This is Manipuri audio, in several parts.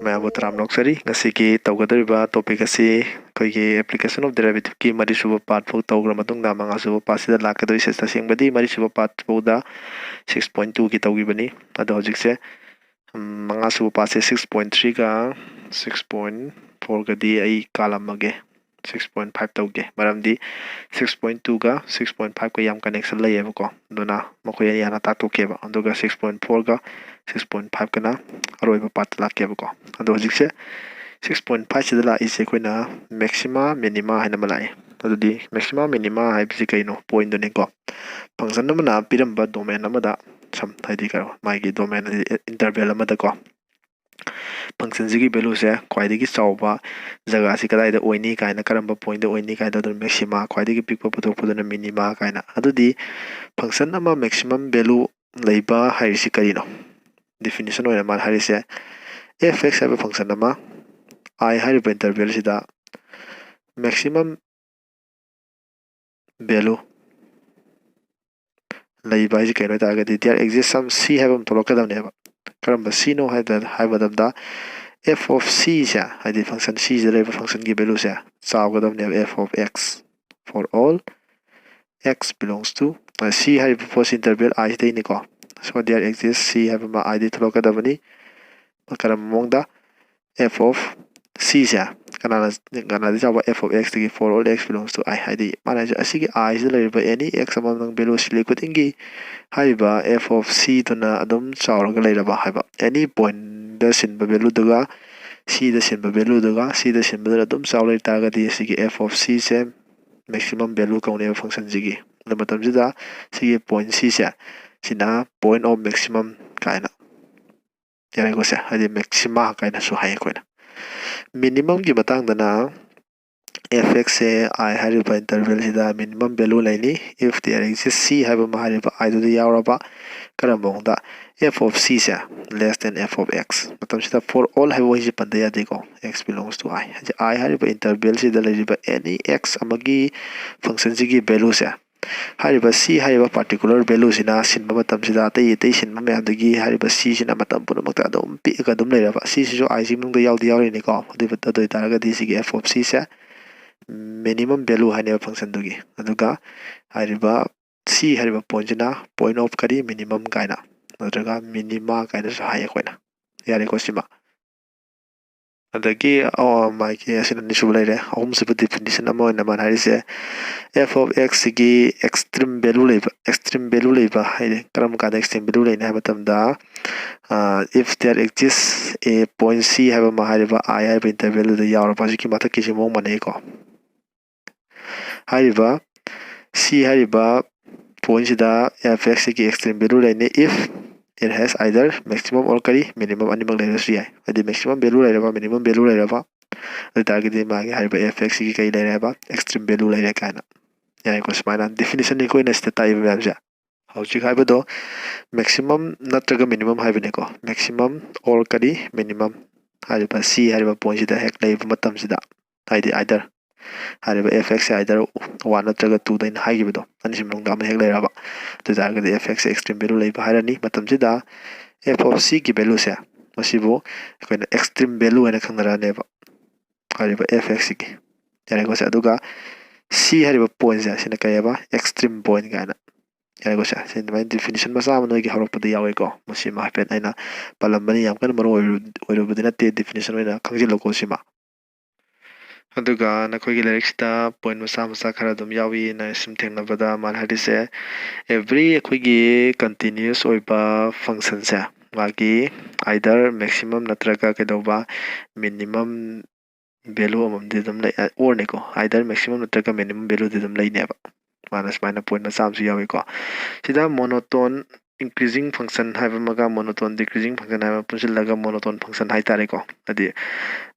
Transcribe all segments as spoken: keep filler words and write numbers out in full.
ꯃꯌꯥꯝꯕꯨ ꯇꯔꯥꯝꯅ ꯑꯣꯛꯆꯔꯤ꯫ ꯉꯁꯤꯒꯤ ꯇꯧꯒꯗꯧꯔꯤꯕ topic ꯑꯁꯤ ꯑꯩꯈꯣꯏꯒꯤ application of derivative ꯀꯤ ꯃꯔꯤꯁꯨꯕ part ꯐꯥꯎ ꯇꯧꯈ꯭ꯔ ꯃꯇꯨꯡꯗ, ꯃꯉꯥꯁꯨꯕ part ꯁꯤꯗ ꯂꯥꯛꯀꯗꯧꯔꯤꯁꯦ꯫ ꯇꯁꯦꯡꯕꯗꯤ ꯃꯔꯤꯁꯨꯕ part ꯐꯥꯎꯗ six point two ꯒꯤ ꯇꯧꯈꯤꯕꯅꯤ꯫ ꯑꯗꯣ ꯍꯧꯖꯤꯛꯁꯦ, ꯎꯝ, ꯃꯉꯥꯁꯨꯕ part ꯁꯦ six point three ꯒ six point four ꯒꯗꯤ ꯑꯩ ꯀꯥꯜꯂꯝꯃꯒꯦ꯫ Six point five ꯇꯧꯒꯦ, ꯃꯔꯝꯗꯤ six point two ꯒ six point five ꯀ ꯌꯥꯝ connection ꯂꯩꯌꯦꯕꯀꯣ꯫ ꯑꯗꯨꯅ ꯃꯈꯣꯏ ꯑꯅꯤ ꯍꯥꯟꯅ ꯇꯥꯛꯊꯣꯛꯀꯦꯕ, ꯑꯗꯨꯒ six point four ꯒ six point five ꯀꯅ ꯑꯔꯣꯏꯕ part ꯇ ꯂꯥꯛꯀꯦꯕꯀꯣ꯫ ꯑꯗꯣ ꯍꯧꯖꯤꯛꯁꯦ six point five ꯁꯤꯗ ꯂꯥꯛꯏꯁꯦ ꯑꯩꯈꯣꯏꯅ maxima minima ꯍꯥꯏꯅ ꯑꯃ ꯂꯥꯛꯑꯦ꯫ ꯑꯗꯨꯗꯤ maxima minima ꯍꯥꯏꯕꯁꯤ ꯀꯩꯅꯣ? Point ꯗꯨꯅꯤꯀꯣ꯫ Function ꯑꯃꯅ ꯄꯤꯔꯝꯕ domain ꯑꯃꯗ, ꯁꯝ ꯍꯥꯏꯗꯤ ꯀꯩꯅꯣ, ꯃꯥꯒꯤ domain ꯍꯥꯏꯗꯤ interval ꯑꯃꯗꯀꯣ, function ꯁꯤꯒꯤ value ꯁꯦ ꯈ꯭ꯋꯥꯏꯗꯒꯤ ꯆꯥꯎꯕ ꯖꯒꯥꯁꯤ ꯀꯗꯥꯏꯗ ꯑꯣꯏꯅꯤ ꯀꯥꯏꯅ, ꯀꯔꯝꯕ point ꯇ ꯑꯣꯏꯅꯤ ꯀꯥꯏꯅ, ꯑꯗꯨꯅ maxima, ꯈ꯭ꯋꯥꯏꯗꯒꯤ ꯄꯤꯛꯄ ꯄꯨꯊꯣꯛꯄꯗꯨꯅ minima ꯀꯥꯏꯅ꯫ ꯑꯗꯨꯗꯤ function ꯑꯃ maximum value ꯂꯩꯕ ꯍꯥꯏꯔꯤꯁꯤ ꯀꯔꯤꯅꯣ? Definition ꯑꯣꯏꯅ ꯃꯥꯅ ꯍꯥꯏꯔꯤꯁꯦ, f x ꯍꯥꯏꯕ function ꯑꯃ i ꯍꯥꯏꯔꯤꯕ interval ꯁꯤꯗ maximum value ꯂꯩꯕ ꯍꯥꯏꯁꯦ ꯀꯩꯅꯣ ꯍꯥꯏ ꯇꯥꯔꯒꯗꯤ, there exists some c ꯍꯥꯏꯕ ꯑꯃ ꯊꯣꯛꯂꯛꯀꯗꯕꯅꯦꯕ꯫ ꯀꯔꯝꯕ c ꯅꯣ ꯍꯥꯏ ꯇꯥ-, ꯍꯥꯏꯕ ꯃꯇꯝꯗ, f of c ꯁꯦ, ꯍꯥꯏꯗꯤ function c ꯁꯤꯗ ꯂꯩꯔꯤꯕ function ꯒꯤ value say ꯆꯥꯎꯒꯗꯕꯅꯦꯕ, f of x for all x belongs to, ꯑ, c ꯍꯥꯏꯔꯤꯕ ꯄꯣꯠꯁꯤ interval i ꯁꯤꯗꯩꯅꯤꯀꯣ꯫ So there exists c ꯍꯥꯏꯕ ꯑꯃ i ꯗꯩ ꯊꯣꯛꯂꯛꯀꯗꯕꯅꯤ꯫ ꯀꯔꯝꯕ ꯃꯑꯣꯡꯗ? F of c ꯁꯦ ꯀꯅꯥꯅ, ꯀꯅꯥꯗꯒꯤ ꯆꯥꯎꯕ? F of x ꯇꯒꯤ, for all x belongs to i꯫ ꯍꯥꯏꯗꯤ ꯃꯥꯅ ꯍꯥꯏꯁꯦ, ꯑꯁꯤꯒꯤ i ꯁꯤꯗ ꯂꯩꯔꯤꯕ any x ꯑꯃ ꯅꯪ value ꯁꯤꯜꯂꯤ ꯈꯨꯗꯤꯡꯒꯤ, ꯍꯥꯏꯔꯤꯕ f of c ꯗꯨꯅ ꯑꯗꯨꯝ ꯆꯥꯎꯔꯒ ꯂꯩꯔꯕ ꯍꯥꯏꯕ꯫ Any point ꯗ ꯁꯤꯟꯕ value ꯗꯨꯒ, c ꯗ ꯁꯤꯟꯕ value ꯗꯨꯒ, c ꯗ ꯁꯤꯟꯕꯗꯨꯅ ꯑꯗꯨꯝ ꯆꯥꯎ ꯂꯩ ꯇꯥꯔꯒꯗꯤ, ꯑꯁꯤꯒꯤ f of c say maximum value ꯀꯧꯅꯦꯕ function ꯁꯤꯒꯤ꯫ ꯑꯗꯨ ꯃꯇꯝꯁꯤꯗ ꯁꯤꯒꯤ point c ꯁꯦ, ꯁꯤꯅ point of maximum ꯀꯥꯏꯅ, ꯌꯥꯔꯦꯀꯣ ꯁꯦ, ꯍꯥꯏꯗꯤ maxima ꯀꯥꯏꯅꯁꯨ ꯍꯥꯏ ꯑꯩꯈꯣꯏꯅ꯫ Minimum ꯒꯤ ꯃꯇꯥꯡꯗꯅ, f x ꯁꯦ i ꯍꯥꯏꯔꯤꯕ interval ꯁꯤꯗ minimum value ꯂꯩꯅꯤ, if there exists c ꯍꯥꯏꯕ ꯑꯃ ꯍꯥꯏꯔꯤꯕ i ꯗꯨꯗ ꯌꯥꯎꯔꯕ꯫ ꯀꯔꯝꯕ ꯃꯑꯣꯡꯗ? F of c say less than f of x꯫ ꯃꯇꯝꯁꯤꯗ for all ꯍꯥꯏꯕ ꯋꯥꯍꯩꯁꯤ ꯄꯟꯗ ꯌꯥꯗꯦꯀꯣ, x belongs to i꯫ ꯍꯥꯏꯗꯤ i ꯍꯥꯏꯔꯤꯕ interval ꯁꯤꯗ ꯂꯩꯔꯤꯕ any x ꯑꯃꯒꯤ function ꯁꯤꯒꯤ value ꯁꯦ ꯍꯥꯏꯔꯤꯕ C ꯍꯥꯏꯔꯤꯕ particular value ꯁꯤꯅ ꯁꯤꯟꯕ ꯃꯇꯝꯁꯤꯗ ꯑꯇꯩ ꯑꯇꯩ ꯁꯤꯟꯕ ꯃꯌꯥꯝꯗꯒꯤ ꯍꯥꯏꯔꯤꯕ C ꯁꯤꯅ ꯃꯇꯝ ꯄꯨꯝꯅꯃꯛꯇ ꯑꯗꯨꯝ ꯄꯤꯛꯑꯒ ꯑꯗꯨꯝ ꯂꯩꯔꯕ, C ꯁꯤꯁꯨ I ꯁꯤ ꯃꯅꯨꯡꯗ ꯌꯥꯎꯗꯤ ꯌꯥꯎꯔꯤꯅꯤꯀꯣ꯫ ꯑꯗꯨ ꯑꯗꯨ ꯑꯣꯏꯇꯥꯔꯒꯗꯤ ꯁꯤꯒꯤ F of C say minimum value ꯍꯥꯏꯅꯦꯕ function ꯗꯨꯒꯤ꯫ ꯑꯗꯨꯒ ꯍꯥꯏꯔꯤꯕ C ꯍꯥꯏꯔꯤꯕ point ꯁꯤꯅ point of ꯀꯔꯤ, minimum ꯀꯥꯏꯅ, ꯅꯠꯇ꯭ꯔꯒ minima ꯀꯥꯏꯅꯁꯨ ꯍꯥꯏ ꯑꯩꯈꯣꯏꯅ꯫ ꯌꯥꯔꯦꯀꯣ ꯁꯤꯃ꯫ ꯑꯗꯒꯤ, ꯑꯣ, ꯃꯥꯒꯤ ꯑꯁꯤꯅ ꯑꯅꯤꯁꯨꯕ ꯂꯩꯔꯦ꯫ ꯑꯍꯨꯝꯁꯨꯕ definition ꯑꯃ ꯑꯣꯏꯅ ꯃꯥꯅ ꯍꯥꯏꯔꯤꯁꯦ, F of X ꯁꯤꯒꯤ extreme value ꯂꯩꯕ, extreme value ꯂꯩꯕ ꯍꯥꯏꯗꯤ ꯀꯔꯝ ꯀꯥꯟꯗ extreme value ꯂꯩꯅꯤ ꯍꯥꯏꯕ ꯃꯇꯝꯗ, ꯑ, if there exists a point C ꯍꯥꯏꯕ ꯑꯃ ꯍꯥꯏꯔꯤꯕ I ꯍꯥꯏꯔꯤꯕ interval ꯗꯨꯗ ꯌꯥꯎꯔꯕ, ꯍꯧꯖꯤꯛꯀꯤ ꯃꯊꯛꯀꯤꯁꯤ ꯃꯑꯣꯡ ꯃꯥꯟꯅꯩꯀꯣ꯫ ꯍꯥꯏꯔꯤꯕ C ꯍꯥꯏꯔꯤꯕ point ꯁꯤꯗ F X ꯁꯤꯒꯤ extreme value ꯂꯩꯅꯤ, if it has either maximum or ꯀꯔꯤ, minimum ꯑꯅꯤꯃꯛ ꯂꯩꯔꯁꯨ ꯌꯥꯏ꯫ ꯍꯥꯏꯗꯤ maximum value ꯂꯩꯔꯕ, minimum value ꯂꯩꯔꯕ, ꯑꯗꯨ ꯑꯣꯏꯇꯥꯔꯒꯗꯤ ꯃꯥꯒꯤ ꯍꯥꯏꯔꯤꯕ F X ꯁꯤꯒꯤ ꯀꯔꯤ ꯂꯩꯔꯦ ꯍꯥꯏꯕ, extreme value ꯂꯩꯔꯦ ꯀꯥꯏꯅ꯫ ꯌꯥꯏꯀꯣ, ꯁꯨꯃꯥꯏꯅ definition ꯅꯤ ꯑꯩꯈꯣꯏꯅ ꯁꯤꯗ ꯇꯥꯛꯏꯕ ꯃꯌꯥꯝꯁꯦ꯫ ꯍꯧꯖꯤꯛ ꯍꯥꯏꯕꯗꯣ maximum ꯅꯠꯇ꯭ꯔꯒ minimum ꯍꯥꯏꯕꯅꯤꯀꯣ꯫ Maximum or ꯀꯔꯤ, minimum ꯍꯥꯏꯔꯤꯕ C ꯍꯥꯏꯔꯤꯕ point ꯁꯤꯗ ꯍꯦꯛ ꯂꯩꯕ ꯃꯇꯝꯁꯤꯗ, ꯍꯥꯏꯗꯤ either ꯍꯥꯏꯔꯤꯕ F X ꯁꯦ either one ꯅꯠꯇ꯭ꯔꯒ two ꯗ ꯑꯩꯅ ꯍꯥꯏꯈꯤꯕꯗꯣ, ꯑꯅꯤꯁꯤ ꯃꯅꯨꯡꯗ ꯑꯃ ꯍꯦꯛ ꯂꯩꯔꯕ, ꯑꯗꯨ ꯑꯣꯏꯇꯥꯔꯒꯗꯤ F X ꯁꯦ extreme value ꯂꯩꯕ ꯍꯥꯏꯔꯅꯤ꯫ ꯃꯇꯝꯁꯤꯗ F of C ꯒꯤ value ꯁꯦ, ꯃꯁꯤꯕꯨ ꯑꯩꯈꯣꯏꯅ extreme value ꯍꯥꯏꯅ ꯈꯪꯅꯔꯅꯦꯕ, ꯍꯥꯏꯔꯤꯕ F X ꯁꯤꯒꯤ꯫ ꯌꯥꯔꯦꯀꯣ ꯁꯦ? ꯑꯗꯨꯒ C ꯍꯥꯏꯔꯤꯕ point ꯁꯦ, ꯁꯤꯅ ꯀꯔꯤ ꯍꯥꯏꯕ? Extreme point ꯀꯥꯏꯅ꯫ ꯌꯥꯔꯦꯀꯣ ꯁꯦ? ꯁꯤ ꯑꯗꯨꯃꯥꯏꯅ definition ꯃꯆꯥ ꯑꯃ ꯅꯣꯏꯒꯤ ꯍꯧꯔꯛꯄꯗ ꯌꯥꯎꯋꯦꯀꯣ꯫ ꯃꯁꯤꯃ ꯍꯥꯏꯐꯦꯠ ꯑꯩꯅ ꯄꯜꯂꯝꯕꯅꯤ, ꯌꯥꯝ ꯀꯟꯅ ꯃꯔꯨ ꯑꯣꯏꯔꯨ-, ꯑꯣꯏꯔꯨꯕꯗꯤ ꯅꯠꯇꯦ, definition ꯑꯣꯏꯅ ꯈꯪꯖꯤꯜꯂꯨꯀꯣ ꯁꯤꯃ꯫ ꯑꯗꯨꯒ ꯅꯈꯣꯏꯒꯤ ꯂꯥꯏꯔꯤꯛꯁꯤꯗ point ꯃꯆꯥ ꯃꯆꯥ ꯈꯔ ꯑꯗꯨꯝ ꯌꯥꯎꯏ꯫ ꯅꯪ ꯁꯨꯝ ꯊꯦꯡꯅꯕꯗ ꯃꯥꯅ ꯍꯥꯏꯔꯤꯁꯦ, every ꯑꯩꯈꯣꯏꯒꯤ continuous ꯑꯣꯏꯕ function ꯁꯦ, ꯃꯥꯒꯤ either maximum ꯅꯠꯇ꯭ꯔꯒ ꯀꯩꯗꯧꯕ, minimum value ꯑꯃꯃꯝꯗꯤ ꯑꯗꯨꯝ ꯂꯩ, ꯑ, or ꯅꯤꯀꯣ, either maximum ꯅꯠꯇ꯭ꯔꯒ minimum value ꯗꯤ ꯑꯗꯨꯝ ꯂꯩꯅꯦꯕ꯫ ꯃꯥꯅ ꯁꯨꯃꯥꯏꯅ point ꯃꯆꯥ ꯑꯃꯁꯨ ꯌꯥꯎꯏꯀꯣ꯫ ꯁꯤꯗ monotone increasing function ꯍꯥꯏꯕ ꯑꯃꯒ monotone decreasing function ꯍꯥꯏꯕ ꯑꯃ ꯄꯨꯟꯁꯤꯜꯂꯒ monotone function ꯍꯥꯏꯇꯥꯔꯦꯀꯣ꯫ ꯍꯥꯏꯗꯤ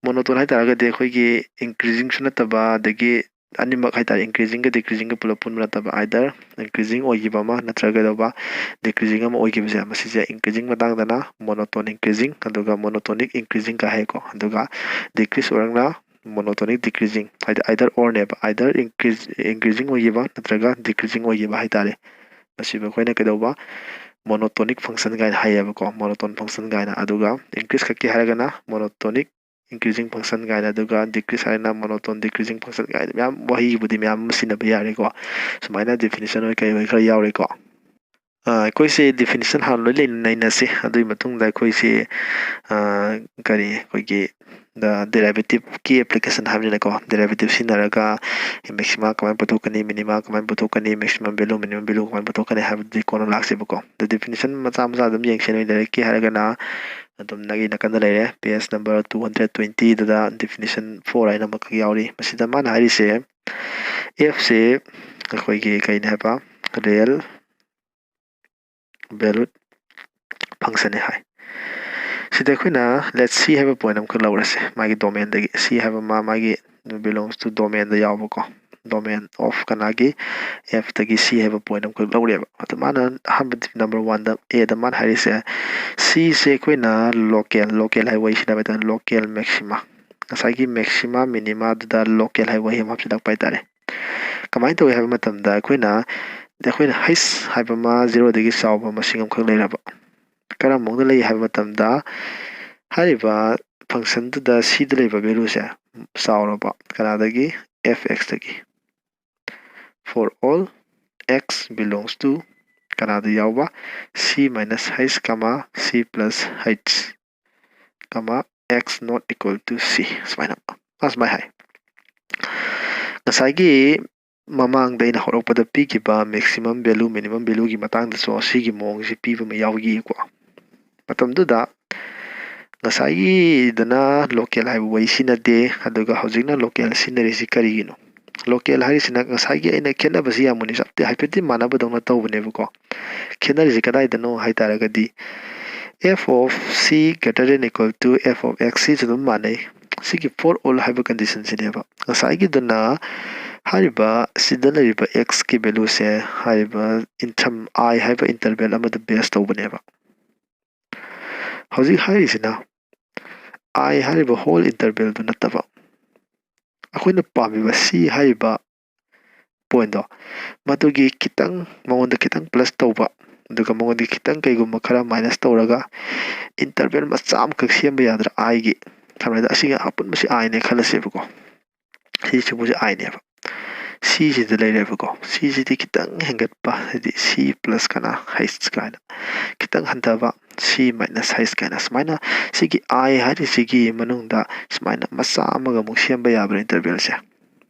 monotone ꯍꯥꯏꯇꯥꯔꯒꯗꯤ ꯑꯩꯈꯣꯏꯒꯤ increasing ꯁꯨ ꯅꯠꯇꯕ, ꯑꯗꯒꯤ ꯑꯅꯤꯃꯛ ꯍꯥꯏꯇꯥꯔꯦ, increasing ꯒ decreasing ꯒ ꯄꯨꯂꯞ ꯄꯨꯟꯕ ꯅꯠꯇꯕ, either increasing ꯑꯣꯏꯈꯤꯕ ꯑꯃ ꯅꯠꯇ꯭ꯔꯒ ꯀꯩꯗꯧꯕ, decreasing ꯑꯃ ꯑꯣꯏꯈꯤꯕꯁꯦ, ꯃꯁꯤꯁꯦ increasing ꯃꯇꯥꯡꯗꯅ monotone increasing, ꯑꯗꯨꯒ monotonic increasing ꯀ ꯍꯥꯏꯀꯣ꯫ ꯑꯗꯨꯒ decrease ꯑꯣꯏꯔꯒꯅ monotonic decreasing, ꯍꯥꯏꯗꯤ either or ꯅꯦꯕ, either increase increasing ꯑꯣꯏꯈꯤꯕ ꯅꯠꯇ꯭ꯔꯒ decreasing ꯑꯣꯏꯈꯤꯕ ꯍꯥꯏꯇꯥꯔꯦ꯫ ꯃꯁꯤꯕꯨ ꯑꯩꯈꯣꯏꯅ ꯀꯩꯗꯧꯕ, monotonic function ꯀꯥꯏꯅ ꯍꯥꯏꯌꯦꯕꯀꯣ, monotone function ꯀꯥꯏꯅ꯫ ꯑꯗꯨꯒ increase ꯈꯛꯀꯤ ꯍꯥꯏꯔꯒꯅ monotonic increasing function ꯀꯥꯏꯅ, ꯑꯗꯨꯒ decrease ꯍꯥꯏꯔꯒꯅ monotone decreasing function ꯀꯥꯏꯅ, ꯃꯌꯥꯝ ꯋꯥꯍꯩꯕꯨꯗꯤ ꯃꯌꯥꯝ ꯑꯃ ꯁꯤꯖꯤꯟꯅꯕ ꯌꯥꯔꯦꯀꯣ꯫ ꯁꯨꯃꯥꯏꯅ definition ꯑꯣꯏ ꯀꯩ ꯑꯣꯏ ꯈꯔ ꯌꯥꯎꯔꯦꯀꯣ꯫ ꯑꯩꯈꯣꯏꯁꯦ definition ꯍꯥꯟꯅ ꯂꯣꯏ ꯅꯩꯅꯁꯤ꯫ ꯑꯗꯨꯒꯤ ꯃꯇꯨꯡꯗ ꯑꯩꯈꯣꯏꯁꯤ ꯀꯔꯤ, ꯑꯩꯈꯣꯏꯒꯤ derivative-ꯀꯤ application ꯍꯥꯏꯕꯅꯤꯅꯀꯣ, derivative ꯁꯤꯖꯤꯟꯅꯔꯒ maxima ꯀꯃꯥꯏꯅ ꯄꯨꯊꯣꯛꯀꯅꯤ, minima ꯀꯃꯥꯏꯅ ꯄꯨꯊꯣꯛꯀꯅꯤ, maximum value, minimum value ꯀꯃꯥꯏꯅ ꯄꯨꯊꯣꯛꯀꯅꯤ ꯍꯥꯏꯕꯗꯨꯗꯤ ꯀꯣꯟꯅ ꯂꯥꯛꯁꯦꯕꯀꯣ꯫ ꯑꯗꯣ definition ꯃꯆꯥ ꯃꯆꯥ ꯑꯗꯨꯝ ꯌꯦꯡꯁꯦ꯫ ꯅꯣꯏ ꯂꯥꯏꯔꯤꯛꯀꯤ ꯍꯥꯏꯔꯒꯅ ꯑꯗꯨꯝ ꯅꯪꯒꯤ ꯅꯥꯀꯟꯗ ꯂꯩꯔꯦ, page number two hundred twenty-ꯗꯨꯗ definition four ꯍꯥꯏꯅ ꯑꯃꯈꯛ ꯌꯥꯎꯔꯤ꯫ ꯃꯁꯤꯗ ꯃꯥꯅ ꯍꯥꯏꯔꯤꯁꯦ, F ꯁꯦ ꯑꯩꯈꯣꯏꯒꯤ ꯀꯩꯅꯤ ꯍꯥꯏꯕ, real valued function ꯅꯤ ꯍꯥꯏ꯫ ꯁꯤꯗ ꯑꯩꯈꯣꯏꯅ let C ꯍꯥꯏꯕ point ꯑꯃꯈꯛ ꯂꯧꯔꯁꯦ, ꯃꯥꯒꯤ domain-ꯗꯒꯤ꯫ C ꯍꯥꯏꯕ ꯃꯥ ꯃꯥꯒꯤ belongs to domain-ꯗ ꯌꯥꯎꯕꯀꯣ, domain of ꯀꯅꯥꯒꯤ, F-ꯇꯒꯤ C ꯍꯥꯏꯕ point ꯑꯃꯈꯛ ꯂꯧꯔꯦꯕ꯫ ꯑꯗꯨ ꯃꯥꯅ ꯑꯍꯥꯟꯕ number one-ꯗ, A-ꯗ ꯃꯥꯅ ꯍꯥꯏꯔꯤꯁꯦ, C ꯁꯦ ꯑꯩꯈꯣꯏꯅ local, local ꯍꯥꯏꯕ ꯋꯥꯍꯩꯁꯤꯅ ꯍꯥꯏꯕ ꯇꯥꯔꯦ, local maxima, ꯉꯁꯥꯏꯒꯤ maxima minima-ꯗꯨꯗ local ꯍꯥꯏꯕ ꯋꯥꯍꯩ ꯑꯃ ꯍꯥꯞꯆꯤꯜꯂꯛꯄ ꯍꯥꯏꯇꯥꯔꯦ꯫ ꯀꯃꯥꯏꯅ ꯇꯧꯏ ꯍꯥꯏꯕ ꯃꯇꯝꯗ ꯑꯩꯈꯣꯏꯅ, ꯑꯩꯈꯣꯏꯅ H ꯍꯥꯏꯕ ꯑꯃ zero-ꯗꯒꯤ ꯆꯥꯎꯕ ꯃꯁꯤꯡ ꯑꯃꯈꯛ ꯂꯩꯔꯕ, ꯀꯔꯝꯕ ꯃꯑꯣꯡꯗ ꯂꯩ ꯍꯥꯏꯕ ꯃꯇꯝꯗ, ꯍꯥꯏꯔꯤꯕ function-ꯗꯨꯗ C-ꯗ ꯂꯩꯕ value-ꯁꯦ ꯆꯥꯎꯔꯕ ꯀꯅꯥꯗꯒꯤ, F X-ꯇꯒꯤ꯫ For all x belongs to ꯀꯅꯥꯗ ꯌꯥꯎꯕ, C minus H, comma, C plus H, comma, x not equal to C, ꯁꯨꯃꯥꯏꯅ, ꯑꯁꯨꯃꯥꯏꯅ ꯍꯥꯏ꯫ ꯉꯁꯥꯏꯒꯤ ꯃꯃꯥꯡꯗ ꯑꯩꯅ ꯍꯧꯔꯛꯄꯗ ꯄꯤꯈꯤꯕ maximum value, minimum value-ꯒꯤ ꯃꯇꯥꯡꯗꯁꯨ ꯑꯁꯤꯒꯤ ꯃꯑꯣꯡꯁꯤ ꯄꯤꯕ ꯑꯃ ꯌꯥꯎꯈꯤꯀꯣ꯫ ꯃꯇꯝꯗꯨꯗ ꯉꯁꯥꯏꯒꯤꯗꯅ local ꯍꯥꯏꯕ ꯋꯥꯍꯩ ꯁꯤꯖꯤꯟꯅꯗꯦ, ꯑꯗꯨꯒ ꯍꯧꯖꯤꯛꯅ local ꯁꯤꯖꯤꯟꯅꯔꯤꯁꯤ ꯀꯔꯤꯒꯤꯅꯣ? Local ꯍꯥꯏꯔꯤꯁꯤꯅ ꯉꯁꯥꯏꯒꯤ ꯑꯩꯅ ꯈꯦꯠꯅꯕꯁꯤ ꯌꯥꯝ ꯃꯅꯤ, ꯆꯞꯇꯤ ꯍꯥꯏꯐꯦꯠꯇꯤ ꯃꯥꯟꯅꯕꯗꯧꯅ ꯇꯧꯕꯅꯦꯕꯀꯣ꯫ ꯈꯦꯠꯅꯔꯤꯁꯤ ꯀꯗꯥꯏꯗꯅꯣ ꯍꯥꯏ ꯇꯥꯔꯒꯗꯤ, F of C greater than equal to F of X, ꯁꯤꯁꯨ ꯑꯗꯨꯝ ꯃꯥꯟꯅꯩ꯫ ꯁꯤꯒꯤ for all ꯍꯥꯏꯕ condition-ꯁꯤꯅꯦꯕ꯫ ꯉꯁꯥꯏꯒꯤꯗꯨꯅ ꯍꯥꯏꯔꯤꯕ ꯁꯤꯗ ꯂꯩꯔꯤꯕ x-ꯀꯤ value-ꯁꯦ ꯍꯥꯏꯔꯤꯕ ꯏꯟꯊꯝ I ꯍꯥꯏꯕ interval ꯑꯃꯗ base ꯇꯧꯕꯅꯦꯕ꯫ ꯍꯧꯖꯤꯛ ꯍꯥꯏꯔꯤꯁꯤꯅ I ꯍꯥꯏꯔꯤꯕ whole interval-ꯗꯨ ꯅꯠꯇꯕ, ꯑꯩꯈꯣꯏꯅ ꯄꯥꯝꯃꯤꯕ C ꯍꯥꯏꯔꯤꯕ ꯄꯣꯏꯟꯗꯣ, ꯃꯗꯨꯒꯤ ꯈꯤꯇꯪ, ꯃꯉꯣꯟꯗ ꯈꯤꯇꯪ ꯄ꯭ꯂꯁ ꯇꯧꯕ, ꯑꯗꯨꯒ ꯃꯉꯣꯟꯗꯒꯤ ꯈꯤꯇꯪ ꯀꯩꯒꯨꯝꯕ ꯈꯔ ꯃꯥꯏꯅꯁ ꯇꯧꯔꯒ ꯏꯟꯇꯔꯚꯦꯜ ꯃꯆꯥ ꯑꯃꯈꯛ ꯁꯦꯝꯕ ꯌꯥꯗ꯭ꯔꯥ? ꯑꯥꯏꯒꯤ, ꯁꯝꯅ ꯍꯥꯏꯔꯕꯗ ꯑꯁꯤꯒꯤ ꯑꯄꯨꯟꯕꯁꯤ ꯑꯥꯏꯅꯦ ꯈꯜꯂꯁꯦꯕꯀꯣ꯫ ꯁꯤ ꯁꯤꯒꯨꯝꯕꯁꯤ ꯑꯥꯏꯅꯦꯕ꯫ ꯁꯤꯁꯤꯗ ꯂꯩꯔꯦꯕꯀꯣ꯫ ꯁꯤꯁꯤꯗꯤ ꯈꯤꯇꯪ ꯍꯦꯟꯒꯠꯄ, ꯍꯥꯏꯗꯤ C ꯄ꯭ꯂꯁ ꯀꯅꯥ ꯍꯩꯆ ꯀꯥꯏꯅ, ꯈꯤꯇꯪ ꯍꯟꯊꯕ C ꯃꯥꯏꯅꯁ ꯍꯩꯆ ꯀꯥꯏꯅ, ꯁꯨꯃꯥꯏꯅ ꯁꯤꯒꯤ ꯑꯥꯏ ꯍꯥꯏꯔꯤꯁꯤꯒꯤ ꯃꯅꯨꯡꯗ ꯁꯨꯃꯥꯏꯅ ꯃꯆꯥ ꯑꯃꯒ ꯑꯃꯨꯛ ꯁꯦꯝꯕ ꯌꯥꯕ꯭ꯔꯥ ꯏꯟꯇꯔꯚꯦꯜꯁꯦ?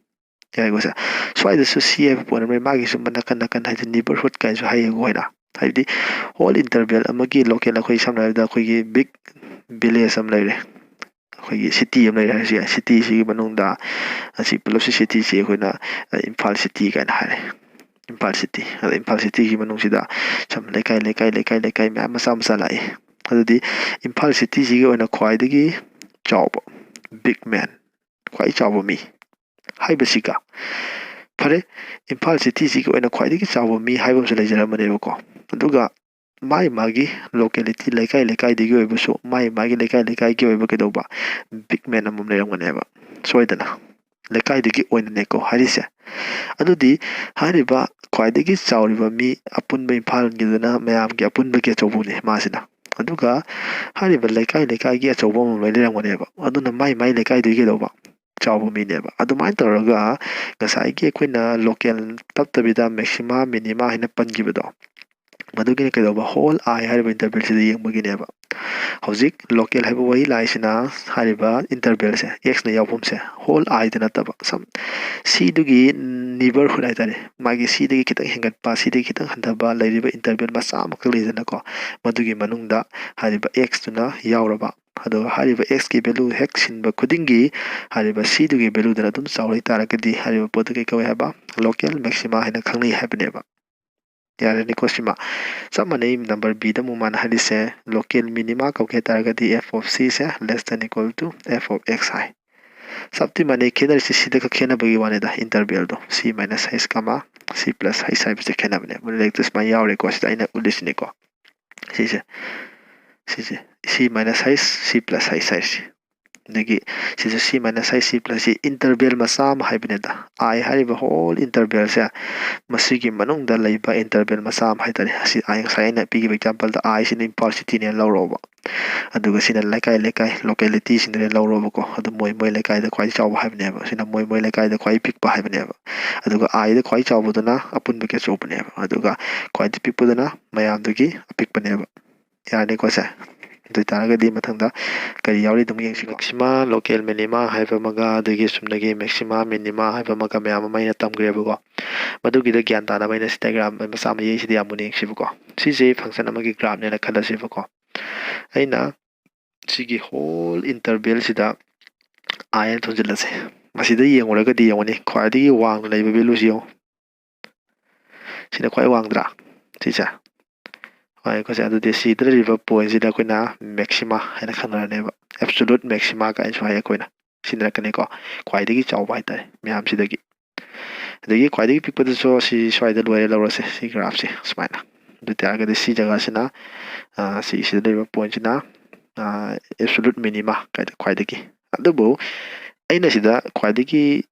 ꯌꯥꯏꯀꯣ ꯁꯦ꯫ ꯁ꯭ꯋꯥꯏꯗꯁꯨ C ꯍꯥꯏꯕ ꯄꯣꯠ ꯑꯃ ꯂꯩ, ꯃꯥꯒꯤꯁꯨ ꯅꯥꯀꯟ ꯅꯥꯀꯟ ꯍꯥꯏꯗꯤ ꯅꯤꯕꯔꯍꯨꯗ ꯀꯥꯏꯁꯨ ꯍꯥꯏꯌꯦꯀꯣ ꯑꯩꯈꯣꯏꯅ꯫ ꯍꯥꯏꯕꯗꯤ ꯍꯣꯜ ꯏꯟꯇꯔꯚꯦꯜ ꯑꯃꯒꯤ ꯂꯣꯀꯦꯜ, ꯑꯩꯈꯣꯏ ꯁꯝꯅ ꯍꯥꯏꯔꯕꯗ ꯑꯩꯈꯣꯏꯒꯤ ꯕꯤꯛ ꯚꯤꯂꯦꯖ ꯑꯃ ꯂꯩꯔꯦ, ꯑꯩꯈꯣꯏꯒꯤ ꯁꯤꯇꯤ ꯑꯃ ꯂꯩꯔꯦ ꯍꯥꯏꯔꯁꯨ ꯌꯥꯏ꯫ ꯁꯤꯇꯤꯁꯤꯒꯤ ꯃꯅꯨꯡꯗ ꯑꯁꯤ ꯄꯨꯂꯞꯁꯤ ꯁꯤꯇꯤꯁꯤ ꯑꯩꯈꯣꯏꯅ, ꯑ, ꯏꯝꯐꯥꯜ ꯁꯤꯇꯤ ꯀꯥꯏꯅ ꯍꯥꯏꯔꯦ꯫ ꯏꯝꯐꯥꯜ ꯁꯤꯇꯤ꯫ ꯑꯗ ꯏꯝꯐꯥꯜ ꯁꯤꯇꯤꯒꯤ ꯃꯅꯨꯡꯁꯤꯗ ꯁꯝ ꯂꯩꯀꯥꯏ, ꯂꯩꯀꯥꯏ, ꯂꯩꯀꯥꯏ, ꯂꯩꯀꯥꯏ ꯃꯌꯥꯝ ꯃꯆꯥ ꯃꯆꯥ ꯂꯥꯛꯏ꯫ ꯑꯗꯨꯗꯤ ꯏꯝꯐꯥꯜ ꯁꯤꯇꯤꯁꯤꯒꯤ ꯑꯣꯏꯅ ꯈ꯭ꯋꯥꯏꯗꯒꯤ ꯆꯥꯎꯕ, ꯕꯤꯛ ꯃꯦꯟ, ꯈ꯭ꯋꯥꯏ ꯆꯥꯎꯕ ꯃꯤ ꯍꯥꯏꯕꯁꯤꯒ, ꯐꯔꯦ, ꯏꯝꯐꯥꯜ ꯁꯤꯇꯤꯁꯤꯒꯤ ꯑꯣꯏꯅ ꯈ꯭ꯋꯥꯏꯗꯒꯤ ꯆꯥꯎꯕ ꯃꯤ ꯍꯥꯏꯕ ꯑꯃꯁꯨ ꯂꯩꯖꯔꯝꯕꯅꯦꯕꯀꯣ꯫ ꯑꯗꯨꯒ ꯃꯥꯒꯤ ꯃꯥꯒꯤ ꯂꯣꯀꯦꯂꯤꯇꯤ, ꯂꯩꯀꯥꯏ ꯂꯩꯀꯥꯏꯗꯒꯤ ꯑꯣꯏꯕꯁꯨ ꯃꯥꯒꯤ ꯃꯥꯒꯤ ꯂꯩꯀꯥꯏ ꯂꯩꯀꯥꯏꯒꯤ ꯑꯣꯏꯕ ꯀꯩꯗꯧꯕ ꯕꯤꯛ ꯃꯦꯟ ꯑꯃꯃꯝ ꯂꯩꯔꯝꯒꯅꯦꯕ, ꯁꯣꯏꯗꯅ꯫ ꯂꯩꯀꯥꯏꯗꯒꯤ ꯑꯣꯏꯅꯅꯦꯀꯣ ꯍꯥꯏꯔꯤꯁꯦ꯫ ꯑꯗꯨꯗꯤ ꯍꯥꯏꯔꯤꯕ ꯈ꯭ꯋꯥꯏꯗꯒꯤ ꯆꯥꯎꯔꯤꯕ ꯃꯤ ꯑꯄꯨꯟꯕ ꯏꯝꯐꯥꯜꯒꯤꯗꯨꯅ ꯃꯌꯥꯝꯒꯤ ꯑꯄꯨꯟꯕꯒꯤ ꯑꯆꯧꯕꯅꯦ ꯃꯥꯁꯤꯅ꯫ ꯑꯗꯨꯒ ꯍꯥꯏꯔꯤꯕ ꯂꯩꯀꯥꯏ ꯂꯩꯀꯥꯏꯒꯤ ꯑꯆꯧꯕ ꯑꯃꯃꯝ ꯂꯣꯏ ꯂꯩꯔꯝꯒꯅꯦꯕ꯫ ꯑꯗꯨꯅ ꯃꯥꯏ ꯃꯥꯏ ꯂꯩꯀꯥꯏꯗꯨꯒꯤ ꯀꯩꯗꯧꯕ ꯆꯥꯎꯕ ꯃꯤꯅꯦꯕ꯫ ꯑꯗꯨꯃꯥꯏꯅ ꯇꯧꯔꯒ ꯉꯁꯥꯏꯒꯤ ꯑꯩꯈꯣꯏꯅ ꯂꯣꯀꯦꯜ ꯇꯞꯇꯕꯤꯗ ꯃꯦꯛꯁꯤꯃꯥ, ꯃꯤꯅꯤꯃꯥ ꯍꯥꯏꯅ ꯄꯟꯈꯤꯕꯗꯣ, ꯃꯗꯨꯒꯤꯅ ꯀꯩꯗꯧꯕ, ꯍꯣꯜ ꯑꯥꯏ ꯍꯥꯏꯔꯤꯕ ꯏꯟꯇꯔꯚꯦꯜꯁꯤꯗ ꯌꯦꯡꯕꯒꯤꯅꯦꯕ꯫ ꯍꯧꯖꯤꯛ ꯂꯣꯀꯦꯜ ꯍꯥꯏꯕ ꯋꯥꯍꯩ ꯂꯥꯏꯁꯤꯅ ꯍꯥꯏꯔꯤꯕ ꯏꯟꯇꯔꯚꯦꯜꯁꯦ, ꯑꯦꯛꯁꯅ ꯌꯥꯎꯐꯝꯁꯦ, ꯍꯣꯜ ꯑꯥꯏꯗ ꯅꯠꯇꯕ, ꯁꯝ ꯁꯤꯗꯨꯒꯤ ꯅꯤꯕꯔꯍꯨꯗ ꯍꯥꯏꯇꯥꯔꯦ, ꯃꯥꯒꯤ ꯁꯤꯗꯒꯤ ꯈꯤꯇꯪ ꯍꯦꯟꯒꯠꯄ, ꯁꯤꯗꯒꯤ ꯈꯤꯇꯪ ꯍꯟꯊꯕ ꯂꯩꯔꯤꯕ ꯏꯟꯇꯔꯚꯦꯜ ꯃꯆꯥ ꯑꯃꯈꯛ ꯂꯩꯗꯅꯀꯣ, ꯃꯗꯨꯒꯤ ꯃꯅꯨꯡꯗ ꯍꯥꯏꯔꯤꯕ ꯑꯦꯛꯁꯇꯨꯅ ꯌꯥꯎꯔꯕ꯫ ꯑꯗꯨꯒ ꯍꯥꯏꯔꯤꯕ ꯑꯦꯛꯁꯀꯤ ꯚꯦꯂꯨ ꯍꯦꯛ ꯁꯤꯟꯕ ꯈꯨꯗꯤꯡꯒꯤ ꯍꯥꯏꯔꯤꯕ ꯁꯤꯗꯨꯒꯤ ꯚꯦꯂꯨꯗꯨꯅ ꯑꯗꯨꯝ ꯆꯥꯎꯔꯛ ꯇꯥꯔꯒꯗꯤ ꯍꯥꯏꯔꯤꯕ ꯄꯣꯠꯇꯨ ꯀꯩ ꯀꯧꯏ ꯍꯥꯏꯕ? ꯂꯣꯀꯦꯜ ꯃꯦꯛꯁꯤꯃꯥ ꯍꯥꯏꯅ ꯈꯪꯅꯩ ꯍꯥꯏꯕꯅꯦꯕ꯫ ꯌꯥꯔꯦꯅꯦꯀꯣ ꯁꯤꯃ꯫ ꯆꯞ ꯃꯥꯟꯅꯩ, ꯅꯝꯕꯔ ꯕꯤꯗ ꯑꯃꯨꯛ ꯃꯥꯅ ꯍꯥꯏꯔꯤꯁꯦ, ꯂꯣꯀꯦꯜ ꯃꯤꯅꯤꯃꯥ ꯀꯧꯒꯦ ꯍꯥꯏ ꯇꯥꯔꯒꯗꯤ F of C say less than equal to F of X ꯍꯥꯏ꯫ ꯆꯞꯇꯤ ꯃꯥꯟꯅꯩ, ꯈꯦꯠꯅꯔꯤꯁꯦ ꯁꯤꯗ ꯈꯛ ꯈꯦꯠꯅꯕꯒꯤ ꯋꯥꯅꯤꯗ, ꯏꯟꯇꯔꯚꯦꯜꯗꯣ C minus H comma C plus H ꯍꯥꯏꯕꯁꯦ ꯈꯦꯠꯅꯕꯅꯦ꯫ ꯂꯥꯏꯔꯤꯛꯇ ꯁꯨꯃꯥꯏꯅ ꯌꯥꯎꯔꯦꯀꯣ, ꯁꯤꯗ ꯑꯩꯅ ꯎꯠꯂꯤꯁꯤꯅꯦꯀꯣ꯫ ꯁꯤꯁꯦ, ꯁꯤꯁꯦ C minus H, C plus H ꯍꯥꯏꯁꯦ꯫ ꯑꯗꯒꯤ ꯁꯤꯁꯨ C minus I, C plus C, interval ꯃꯆꯥ ꯑꯃ ꯍꯥꯏꯕꯅꯤꯗ꯫ I ꯍꯥꯏꯔꯤꯕ whole intervalꯁꯦ, ꯃꯁꯤꯒꯤ ꯃꯅꯨꯡꯗ ꯂꯩꯕ interval ꯃꯆꯥ ꯑꯃ ꯍꯥꯏꯇꯥꯔꯦ꯫ ꯑꯁꯤ I ꯉꯁꯥꯏ ꯑꯩꯅ ꯄꯤꯈꯤꯕ exampleꯗ I ꯁꯤꯅ ꯏꯝꯐꯥꯜ cityꯅꯦꯅ ꯂꯧꯔꯣꯕ꯫ ꯑꯗꯨꯒ ꯁꯤꯅ ꯂꯩꯀꯥꯏ ꯂꯩꯀꯥꯏ, localityꯁꯤꯡꯗꯨꯅꯦ ꯂꯧꯔꯣꯕꯀꯣ꯫ ꯑꯗꯨ ꯃꯣꯏ ꯃꯣꯏ ꯂꯩꯀꯥꯏꯗ ꯈ꯭ꯋꯥꯏ ꯆꯥꯎꯕ ꯍꯥꯏꯕꯅꯦꯕ꯫ ꯁꯤꯅ ꯃꯣꯏ ꯃꯣꯏ ꯂꯩꯀꯥꯏꯗ ꯈ꯭ꯋꯥꯏ ꯄꯤꯛꯄ ꯍꯥꯏꯕꯅꯦꯕ꯫ ꯑꯗꯨꯒ Iꯗ ꯈ꯭ꯋꯥꯏ ꯆꯥꯎꯕꯗꯨꯅ ꯑꯄꯨꯟꯕꯒꯤ ꯑꯆꯧꯕꯅꯦꯕ꯫ ꯑꯗꯨꯒ ꯈ꯭ꯋꯥꯏꯗꯒꯤ ꯄꯤꯛꯄꯗꯨꯅ ꯃꯌꯥꯝꯗꯨꯒꯤ ꯑꯄꯤꯛꯄꯅꯦꯕ꯫ ꯌꯥꯔꯅꯤꯀꯣ ꯁꯦ? ꯑꯗꯨ ꯑꯣꯏꯇꯥꯔꯒꯗꯤ ꯃꯊꯪꯗ ꯀꯔꯤ ꯌꯥꯎꯔꯤ ꯑꯗꯨꯝ ꯌꯦꯡꯁꯤꯀꯣ꯫ Maxima, local minima ꯍꯥꯏꯕ ꯑꯃꯒ, ꯑꯗꯒꯤ ꯆꯨꯝꯅꯒꯤ maxima, minima ꯍꯥꯏꯕ ꯑꯃꯒ ꯃꯌꯥꯝ ꯑꯃ ꯑꯩꯅ ꯇꯝꯈ꯭ꯔꯦꯕꯀꯣ꯫ ꯃꯗꯨꯒꯤꯗ ꯒ꯭ꯌꯥꯟ ꯇꯥꯅꯕ ꯑꯩꯅ ꯁꯤ diagram ꯃꯆꯥ ꯑꯃ ꯌꯦꯛꯏꯁꯤꯗꯤ ꯌꯥꯝ ꯃꯨꯟꯅ ꯌꯦꯡꯁꯤꯕꯀꯣ꯫ ꯁꯤꯁꯦ function ꯑꯃꯒꯤ graphꯅꯦꯅ ꯈꯜꯂꯁꯦꯕꯀꯣ꯫ ꯑꯩꯅ ꯁꯤꯒꯤ whole intervalꯁꯤꯗ I ꯑꯅ ꯊꯣꯟꯖꯤꯜꯂꯁꯦ꯫ ꯃꯁꯤꯗ ꯌꯦꯡꯉꯨꯔꯒꯗꯤ ꯌꯦꯡꯉꯨꯅꯦ, ꯈ꯭ꯋꯥꯏꯗꯒꯤ ꯋꯥꯡꯅ ꯂꯩꯕ valueꯁꯤ ꯌꯦꯡꯉꯨ꯫ ꯁꯤꯅ ꯈ꯭ꯋꯥꯏ ꯋꯥꯡꯗ꯭ꯔꯥ? ꯁꯤꯁꯦ꯫ ꯍꯣꯏ, ꯑꯩꯈꯣꯏꯁꯦ ꯑꯗꯨꯗꯤ ꯁꯤꯗ ꯂꯩꯔꯤꯕ pointꯁꯤꯗ ꯑꯩꯈꯣꯏꯅ maxima ꯍꯥꯏꯅ ꯈꯪꯅꯔꯅꯦꯕ, absolute maxima ꯀꯥꯏꯅꯁꯨ ꯍꯥꯏ ꯑꯩꯈꯣꯏꯅ꯫ ꯁꯤꯟꯅꯔꯛꯀꯅꯤꯀꯣ, ꯈ꯭ꯋꯥꯏꯗꯒꯤ ꯆꯥꯎꯕ ꯍꯥꯏꯇꯥꯔꯦ ꯃꯌꯥꯝꯁꯤꯗꯒꯤ꯫ ꯑꯗꯒꯤ ꯈ꯭ꯋꯥꯏꯗꯒꯤ ꯄꯤꯛꯄꯗꯁꯨ ꯁꯤ ꯁ꯭ꯋꯥꯏꯗ ꯂꯣꯏꯔꯦ, ꯂꯧꯔꯁꯦ ꯁꯤ graphꯁꯦ ꯁꯨꯃꯥꯏꯅ꯫ ꯑꯗꯨ ꯑꯣꯏꯇꯥꯔꯒꯗꯤ ꯁꯤ ꯖꯒꯥꯁꯤꯅ, ꯑ, ꯁꯤ ꯁꯤꯗ ꯂꯩꯔꯤꯕ pointꯁꯤꯅ, ꯑ, absolute minima ꯀꯥꯏꯗ ꯈ꯭ꯋꯥꯏꯗꯒꯤ꯫ ꯑꯗꯨꯕꯨ ꯑꯩꯅ ꯁꯤꯗ ꯈ꯭ꯋꯥꯏꯗꯒꯤ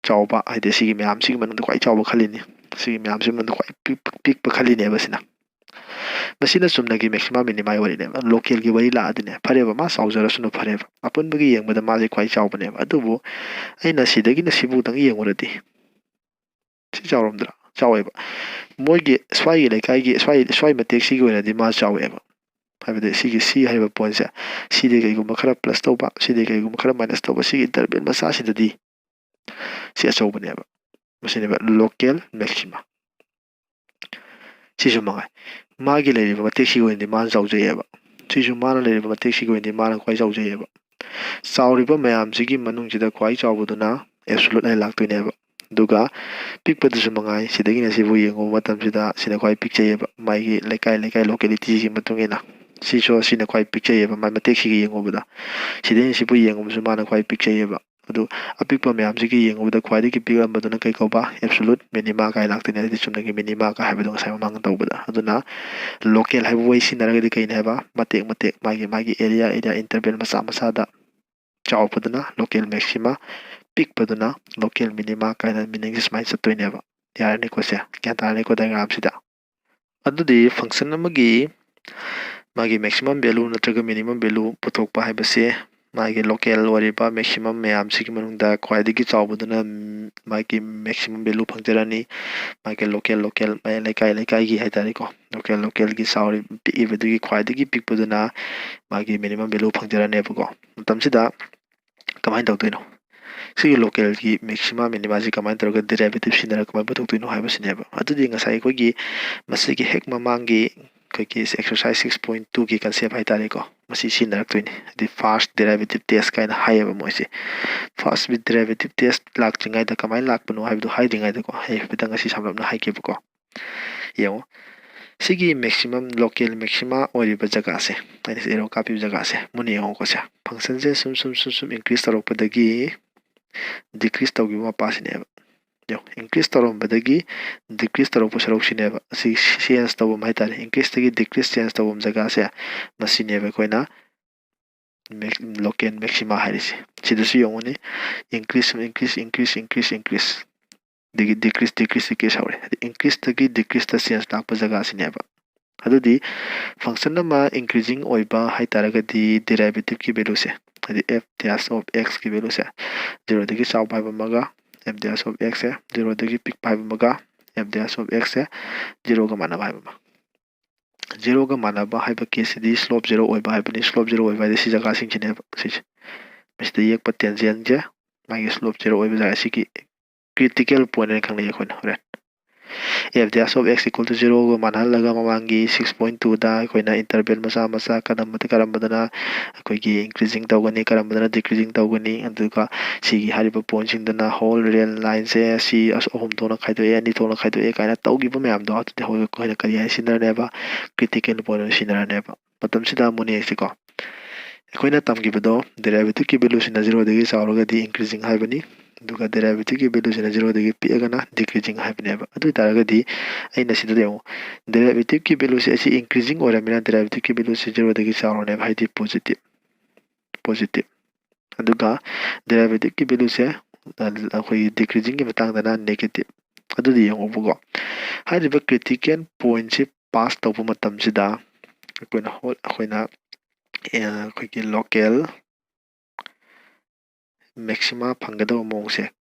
ꯆꯥꯎꯕ, ꯍꯥꯏꯗꯤ ꯁꯤꯒꯤ ꯃꯌꯥꯝꯁꯤꯒꯤ ꯃꯅꯨꯡꯗ ꯈ꯭ꯋꯥꯏ ꯆꯥꯎꯕ ꯈꯜꯂꯤꯅꯤ, ꯁꯤꯒꯤ ꯃꯌꯥꯝꯁꯤꯒꯤ ꯃꯅꯨꯡꯗ ꯈ꯭ꯋꯥꯏ ꯄꯤꯛ-, ꯄꯤꯛꯄ ꯈꯜꯂꯤꯅꯦꯕ ꯁꯤꯅ꯫ ꯃꯁꯤꯅ ꯆꯨꯝꯅꯒꯤ maxima minimaꯒꯤ ꯋꯥꯔꯤꯅꯦꯕ꯫ Localꯒꯤ ꯋꯥꯔꯤ ꯂꯥꯛꯑꯗꯤꯅꯦ, ꯐꯔꯦꯕ, ꯃꯥ ꯆꯥꯎꯖꯔꯁꯅꯨ, ꯐꯔꯦꯕ, ꯑꯄꯨꯟꯕꯒꯤ ꯌꯦꯡꯕꯗ ꯃꯥꯁꯦ ꯈ꯭ꯋꯥꯏ ꯆꯥꯎꯕꯅꯦꯕ꯫ ꯑꯗꯨꯕꯨ ꯑꯩꯅ ꯁꯤꯗꯒꯤꯅ ꯁꯤꯕꯨꯛꯇꯪ ꯌꯦꯡꯉꯨꯔꯗꯤ ꯁꯤ ꯆꯥꯎꯔꯝꯗ꯭ꯔꯥ? ꯆꯥꯎꯋꯦꯕ꯫ ꯃꯣꯏꯒꯤ ꯁ꯭ꯋꯥꯏꯒꯤ ꯂꯩꯀꯥꯏꯒꯤ, ꯁ꯭ꯋꯥꯏ, ꯁ꯭ꯋꯥꯏ ꯃꯇꯦꯛꯁꯤꯒꯤ ꯑꯣꯏꯅꯗꯤ ꯃꯥ ꯆꯥꯎꯋꯦꯕ꯫ ꯍꯥꯏꯕꯗꯤ ꯁꯤꯒꯤ C ꯍꯥꯏꯔꯤꯕ pointꯁꯦ, ꯁꯤꯗꯤ ꯀꯩꯒꯨꯝꯕ ꯈꯔ plus ꯇꯧꯕ, ꯁꯤꯗꯤ ꯀꯩꯒꯨꯝꯕ ꯈꯔ minus ꯇꯧꯕ, ꯁꯤꯒꯤ interval ꯃꯆꯥꯁꯤꯗꯗꯤ ꯁꯤ ꯑꯆꯧꯕꯅꯦꯕ꯫ ꯃꯁꯤꯅꯦꯕ local maxima꯫ ꯁꯤꯁꯨ ꯃꯉꯥꯏ꯫ ꯃꯥꯒꯤ ꯂꯩꯔꯤꯕ ꯃꯇꯦꯛꯁꯤꯒꯤ ꯑꯣꯏꯅꯗꯤ ꯃꯥꯅ ꯆꯥꯎꯖꯩꯑꯕ꯫ ꯁꯤꯁꯨ ꯃꯥꯅ ꯂꯩꯔꯤꯕ ꯃꯇꯦꯛꯁꯤꯒꯤ ꯑꯣꯏꯅꯗꯤ ꯃꯥꯅ ꯈ꯭ꯋꯥꯏ ꯆꯥꯎꯖꯩꯑꯕ꯫ ꯆꯥꯎꯔꯤꯕ ꯃꯌꯥꯝꯁꯤꯒꯤ ꯃꯅꯨꯡꯁꯤꯗ ꯈ꯭ꯋꯥꯏ ꯆꯥꯎꯕꯗꯨꯅ absolute ꯍꯥꯏꯅ ꯂꯥꯛꯇꯣꯏꯅꯦꯕ꯫ ꯑꯗꯨꯒ ꯄꯤꯛꯄꯗꯁꯨ ꯃꯉꯥꯏ, ꯁꯤꯗꯒꯤꯅ ꯁꯤꯕꯨ ꯌꯦꯡꯉꯨꯕ ꯃꯇꯝꯁꯤꯗ ꯁꯤꯅ ꯈ꯭ꯋꯥꯏ ꯄꯤꯛꯆꯩꯑꯕ꯫ ꯃꯥꯒꯤ ꯂꯩꯀꯥꯏ ꯂꯩꯀꯥꯏ localityꯁꯤꯒꯤ ꯃꯇꯨꯡ ꯏꯟꯅ ꯁꯤꯁꯨ ꯁꯤꯅ ꯈ꯭ꯋꯥꯏ ꯄꯤꯛꯆꯩꯑꯕ, ꯃꯥꯏ ꯃꯇꯦꯛꯁꯤꯒꯤ ꯌꯦꯡꯉꯨꯕꯗ꯫ ꯁꯤꯗꯒꯤꯅ ꯁꯤꯕꯨ ꯌꯦꯡꯉꯨꯕꯁꯨ ꯃꯥꯅ ꯈ꯭ꯋꯥꯏ ꯄꯤꯛꯆꯩꯑꯕ꯫ ꯑꯗꯨ ꯑꯄꯤꯛꯄ ꯃꯌꯥꯝꯁꯤꯒꯤ ꯌꯦꯡꯉꯨꯕꯗ ꯈ꯭ꯋꯥꯏꯗꯒꯤ ꯄꯤꯛꯂꯝꯕꯗꯨꯅ ꯀꯩ ꯀꯧꯕ? Absolute minima ꯀꯥꯏ ꯂꯥꯛꯇꯣꯏꯅꯦ, ꯍꯥꯏꯗꯤ ꯆꯨꯝꯅꯒꯤ minima ꯀꯥꯏ ꯍꯥꯏꯕꯗꯣ ꯉꯁꯥꯏ ꯃꯃꯥꯡꯗ ꯇꯧꯕꯗ꯫ ꯑꯗꯨꯅ local ꯍꯥꯏꯕ ꯋꯥꯍꯩ ꯁꯤꯖꯤꯟꯅꯔꯒꯗꯤ ꯀꯩꯅꯦ ꯍꯥꯏꯕ? ꯃꯇꯦꯛ ꯃꯇꯦꯛ, ꯃꯥꯒꯤ, ꯃꯥꯒꯤ area, area, interval ꯃꯆꯥ ꯃꯆꯥꯗ ꯆꯥꯎꯕꯗꯨꯅ local maxima, ꯄꯤꯛꯄꯗꯨꯅ local minima ꯀꯥꯏꯅ meaningꯁꯦ ꯁꯨꯃꯥꯏꯅ ꯆꯠꯇꯣꯏꯅꯦꯕ꯫ ꯌꯥꯔꯅꯤꯀꯣ ꯁꯦ? ꯒ꯭ꯌꯥꯟ ꯇꯥꯔꯅꯤꯀꯣ diagramꯁꯤꯗ? ꯑꯗꯨꯗꯤ function ꯑꯃꯒꯤ ꯃꯥꯒꯤ maximum value ꯅꯠꯇ꯭ꯔꯒ minimum value ꯄꯨꯊꯣꯛꯄ ꯍꯥꯏꯕꯁꯦ ꯃꯥꯒꯤ local ꯑꯣꯏꯔꯤꯕ maximum ꯃꯌꯥꯝꯁꯤꯒꯤ ꯃꯅꯨꯡꯗ ꯈ꯭ꯋꯥꯏꯗꯒꯤ ꯆꯥꯎꯕꯗꯨꯅ, ꯎꯝ, ꯃꯥꯒꯤ maximum value ꯐꯪꯖꯔꯅꯤ꯫ ꯃꯥꯒꯤ local, local, ꯃꯥꯒꯤ ꯂꯩꯀꯥꯏ ꯂꯩꯀꯥꯏꯒꯤ ꯍꯥꯏ ꯇꯥꯔꯦꯀꯣ, local, localꯒꯤ ꯆꯥꯎꯔꯤ-, ꯄꯤꯛꯏꯕꯗꯨꯒꯤ ꯈ꯭ꯋꯥꯏꯗꯒꯤ ꯄꯤꯛꯄꯗꯨꯅ ꯃꯥꯒꯤ minimum value ꯐꯪꯖꯔꯅꯦꯕꯀꯣ꯫ ꯃꯇꯝꯁꯤꯗ ꯀꯃꯥꯏꯅ ꯇꯧꯗꯣꯏꯅꯣ? ꯁꯤꯒꯤ localꯒꯤ maxima minimaꯁꯤ ꯀꯃꯥꯏꯅ ꯇꯧꯔꯒ derivative ꯁꯤꯖꯤꯟꯅꯔꯒ ꯀꯃꯥꯏꯅ ꯄꯨꯊꯣꯛꯇꯣꯏꯅꯣ ꯍꯥꯏꯕꯁꯤꯅꯦꯕ꯫ ꯑꯗꯨꯗꯤ ꯉꯁꯥꯏ ꯑꯩꯈꯣꯏꯒꯤ ꯃꯁꯤꯒꯤ ꯍꯦꯛ ꯃꯃꯥꯡꯒꯤ ꯑꯩꯈꯣꯏꯒꯤ exercise six point twoꯒꯤ concept ꯍꯥꯏ ꯇꯥꯔꯦꯀꯣ, ꯃꯁꯤ ꯁꯤꯖꯤꯟꯅꯔꯛꯇꯣꯏꯅꯤ꯫ ꯍꯥꯏꯗꯤ first derivative test ꯀꯥꯏꯅ ꯍꯥꯏꯌꯦꯕ ꯃꯣꯏꯁꯦ꯫ First derivative test ꯂꯥꯛꯇ꯭ꯔꯤꯉꯩꯗ ꯀꯃꯥꯏꯅ ꯂꯥꯛꯄꯅꯣ ꯍꯥꯏꯕꯗꯣ ꯍꯥꯏꯗ꯭ꯔꯤꯉꯩꯗꯀꯣ, ꯑꯩ ꯍꯥꯏꯐꯦꯠꯇꯪ ꯉꯁꯤ ꯁꯝꯂꯞꯅ ꯍꯥꯏꯒꯦꯕꯀꯣ꯫ ꯌꯦꯡꯉꯣ, ꯁꯤꯒꯤ maximum, local maxima ꯑꯣꯏꯔꯤꯕ ꯖꯒꯥꯁꯦ, ꯑꯩꯅ ꯁꯤ arrow ꯀꯥꯞꯄꯤꯕ ꯖꯒꯥꯁꯦ ꯃꯨꯟꯅ ꯌꯦꯡꯉꯣꯀꯣ ꯁꯦ꯫ Functionꯁꯦ ꯁꯨꯝ ꯁꯨꯝ ꯁꯨꯝ ꯁꯨꯝ increase ꯇꯧꯔꯛꯄꯗꯒꯤ decrease ꯇꯧꯈꯤꯕ ꯃꯄꯥꯁꯤꯅꯦꯕ꯫ ꯌꯦꯡꯉꯣ, increase ꯇꯧꯔꯝꯕꯗꯒꯤ decrease ꯇꯧꯔꯛꯄ ꯁꯔꯨꯛꯁꯤꯅꯦꯕ꯫ ꯑꯁꯤ change ꯇꯧꯕ ꯍꯥꯏ ꯇꯥꯔꯦ꯫ Increaseꯇꯒꯤ decrease change ꯇꯧꯕ ꯖꯒꯥꯁꯦ, ꯃꯁꯤꯅꯦꯕ ꯑꯩꯈꯣꯏꯅ max-, local maxima ꯍꯥꯏꯔꯤꯁꯦ꯫ ꯁꯤꯗꯁꯨ ꯌꯦꯡꯉꯨꯅꯦ, increase, increase, increase, increase, increase꯫ ꯑꯗꯒꯤ decrease, decrease, decrease ꯍꯧꯔꯦ꯫ ꯍꯥꯏꯗꯤ increaseꯇꯒꯤ decreaseꯇ change ꯂꯥꯛꯄ ꯖꯒꯥꯁꯤꯅꯦꯕ꯫ ꯑꯗꯨꯗꯤ function ꯑꯃ increasing ꯑꯣꯏꯕ ꯍꯥꯏ ꯇꯥꯔꯒꯗꯤ derivative ꯀꯤ value ꯁꯦ, ꯍꯥꯏꯗꯤ f dash of x ꯀꯤ value ꯁꯦ, zeroꯗꯒꯤ ꯆꯥꯎꯕ ꯍꯥꯏꯕ ꯑꯃꯒ, f dash of x ꯁꯦ zeroꯗꯒꯤ ꯄꯤꯛꯄ ꯍꯥꯏꯕ ꯑꯃꯒ, f dash of x ꯁꯦ zeroꯒ ꯃꯥꯟꯅꯕ ꯍꯥꯏꯕ ꯑꯃ꯫ Zeroꯒ ꯃꯥꯟꯅꯕ ꯍꯥꯏꯕ caseꯁꯤꯗꯤ slope zero ꯑꯣꯏꯕ ꯍꯥꯏꯕꯅꯤ꯫ Slope zero ꯑꯣꯏꯕ ꯍꯥꯏꯗꯤ ꯁꯤ ꯖꯒꯥꯁꯤꯡꯁꯤꯅꯦꯕ꯫ ꯁꯤꯁꯦ, ꯃꯁꯤꯗ ꯌꯦꯛꯄ tangentꯁꯦ ꯃꯥꯒꯤ slope zero ꯑꯣꯏꯕ ꯖꯒꯥ, ꯁꯤꯒꯤ critical point ꯍꯥꯏꯅ ꯈꯪꯅꯩ ꯑꯩꯈꯣꯏꯅ ꯍꯣꯔꯦꯟ꯫ F dash of x equal to zeroꯒ ꯃꯥꯟꯅꯍꯜꯂꯒ ꯃꯃꯥꯡꯒꯤ six point twoꯗ ꯑꯩꯈꯣꯏꯅ interval ꯃꯆꯥ ꯃꯆꯥ ꯀꯔꯝꯕꯗ, ꯀꯔꯝꯕꯗꯅ ꯑꯩꯈꯣꯏꯒꯤ increasing ꯇꯧꯒꯅꯤ, ꯀꯔꯝꯕꯗꯅ decreasing ꯇꯧꯒꯅꯤ, ꯑꯗꯨꯒ ꯁꯤꯒꯤ ꯍꯥꯏꯔꯤꯕ pointꯁꯤꯡꯗꯨꯅ whole real lineꯁꯦ ꯁꯤ ꯑꯁ ꯑꯍꯨꯝ ꯊꯣꯛꯅ ꯈꯥꯏꯗꯣꯛꯑꯦ, ꯑꯅꯤ ꯊꯣꯛꯅ ꯈꯥꯏꯗꯣꯛꯑꯦ ꯀꯥꯏꯅ ꯇꯧꯈꯤꯕ ꯃꯌꯥꯝꯗꯣ ꯑꯗꯨꯗꯤ ꯍꯧꯖꯤꯛ ꯑꯩꯈꯣꯏꯅ ꯀꯔꯤ ꯍꯥꯏꯅ ꯁꯤꯖꯤꯟꯅꯔꯅꯦꯕ? Critical point ꯑꯣꯏꯅ ꯁꯤꯖꯤꯟꯅꯔꯅꯦꯕ꯫ ꯃꯇꯝꯁꯤꯗ ꯑꯃꯨꯛ ꯌꯦꯡꯁꯤꯀꯣ꯫ ꯑꯩꯈꯣꯏꯅ ꯇꯝꯈꯤꯕꯗꯣ derivative ꯀꯤ value ꯁꯤꯅ zeroꯗꯒꯤ ꯆꯥꯎꯔꯒꯗꯤ increasing ꯍꯥꯏꯕꯅꯤ, ꯑꯗꯨꯒ derivative ꯀꯤ value ꯁꯤꯅ zeroꯗꯒꯤ ꯄꯤꯛꯑꯒꯅ decreasing ꯍꯥꯏꯕꯅꯦꯕ꯫ ꯑꯗꯨ ꯑꯣꯏꯇꯥꯔꯒꯗꯤ ꯑꯩꯅ ꯁꯤꯗ ꯌꯦꯡꯉꯨ, derivative ꯀꯤ value ꯁꯦ ꯑꯁꯤ increasing ꯑꯣꯏꯔꯝꯃꯤꯅ derivative ꯀꯤ value ꯁꯦ zeroꯗꯒꯤ ꯆꯥꯎꯔꯅꯦꯕ, ꯍꯥꯏꯗꯤ positive, positive꯫ ꯑꯗꯨꯒ derivative ꯀꯤ value ꯁꯦ, ꯑ, ꯑꯩꯈꯣꯏꯒꯤ decreasing ꯒꯤ ꯃꯇꯥꯡꯗꯅ negative꯫ ꯑꯗꯨꯗꯤ ꯌꯦꯡꯉꯣꯕꯀꯣ, ꯍꯥꯏꯔꯤꯕ critical point ꯁꯤ pass ꯇꯧꯕ ꯃꯇꯝꯁꯤꯗ ꯑꯩꯈꯣꯏꯅ ꯍꯣ-, ꯑꯩꯈꯣꯏꯅ, ꯑ, ꯑꯩꯈꯣꯏꯒꯤ local maxima ꯐꯪꯒꯗꯕ ꯃꯑꯣꯡꯁꯦ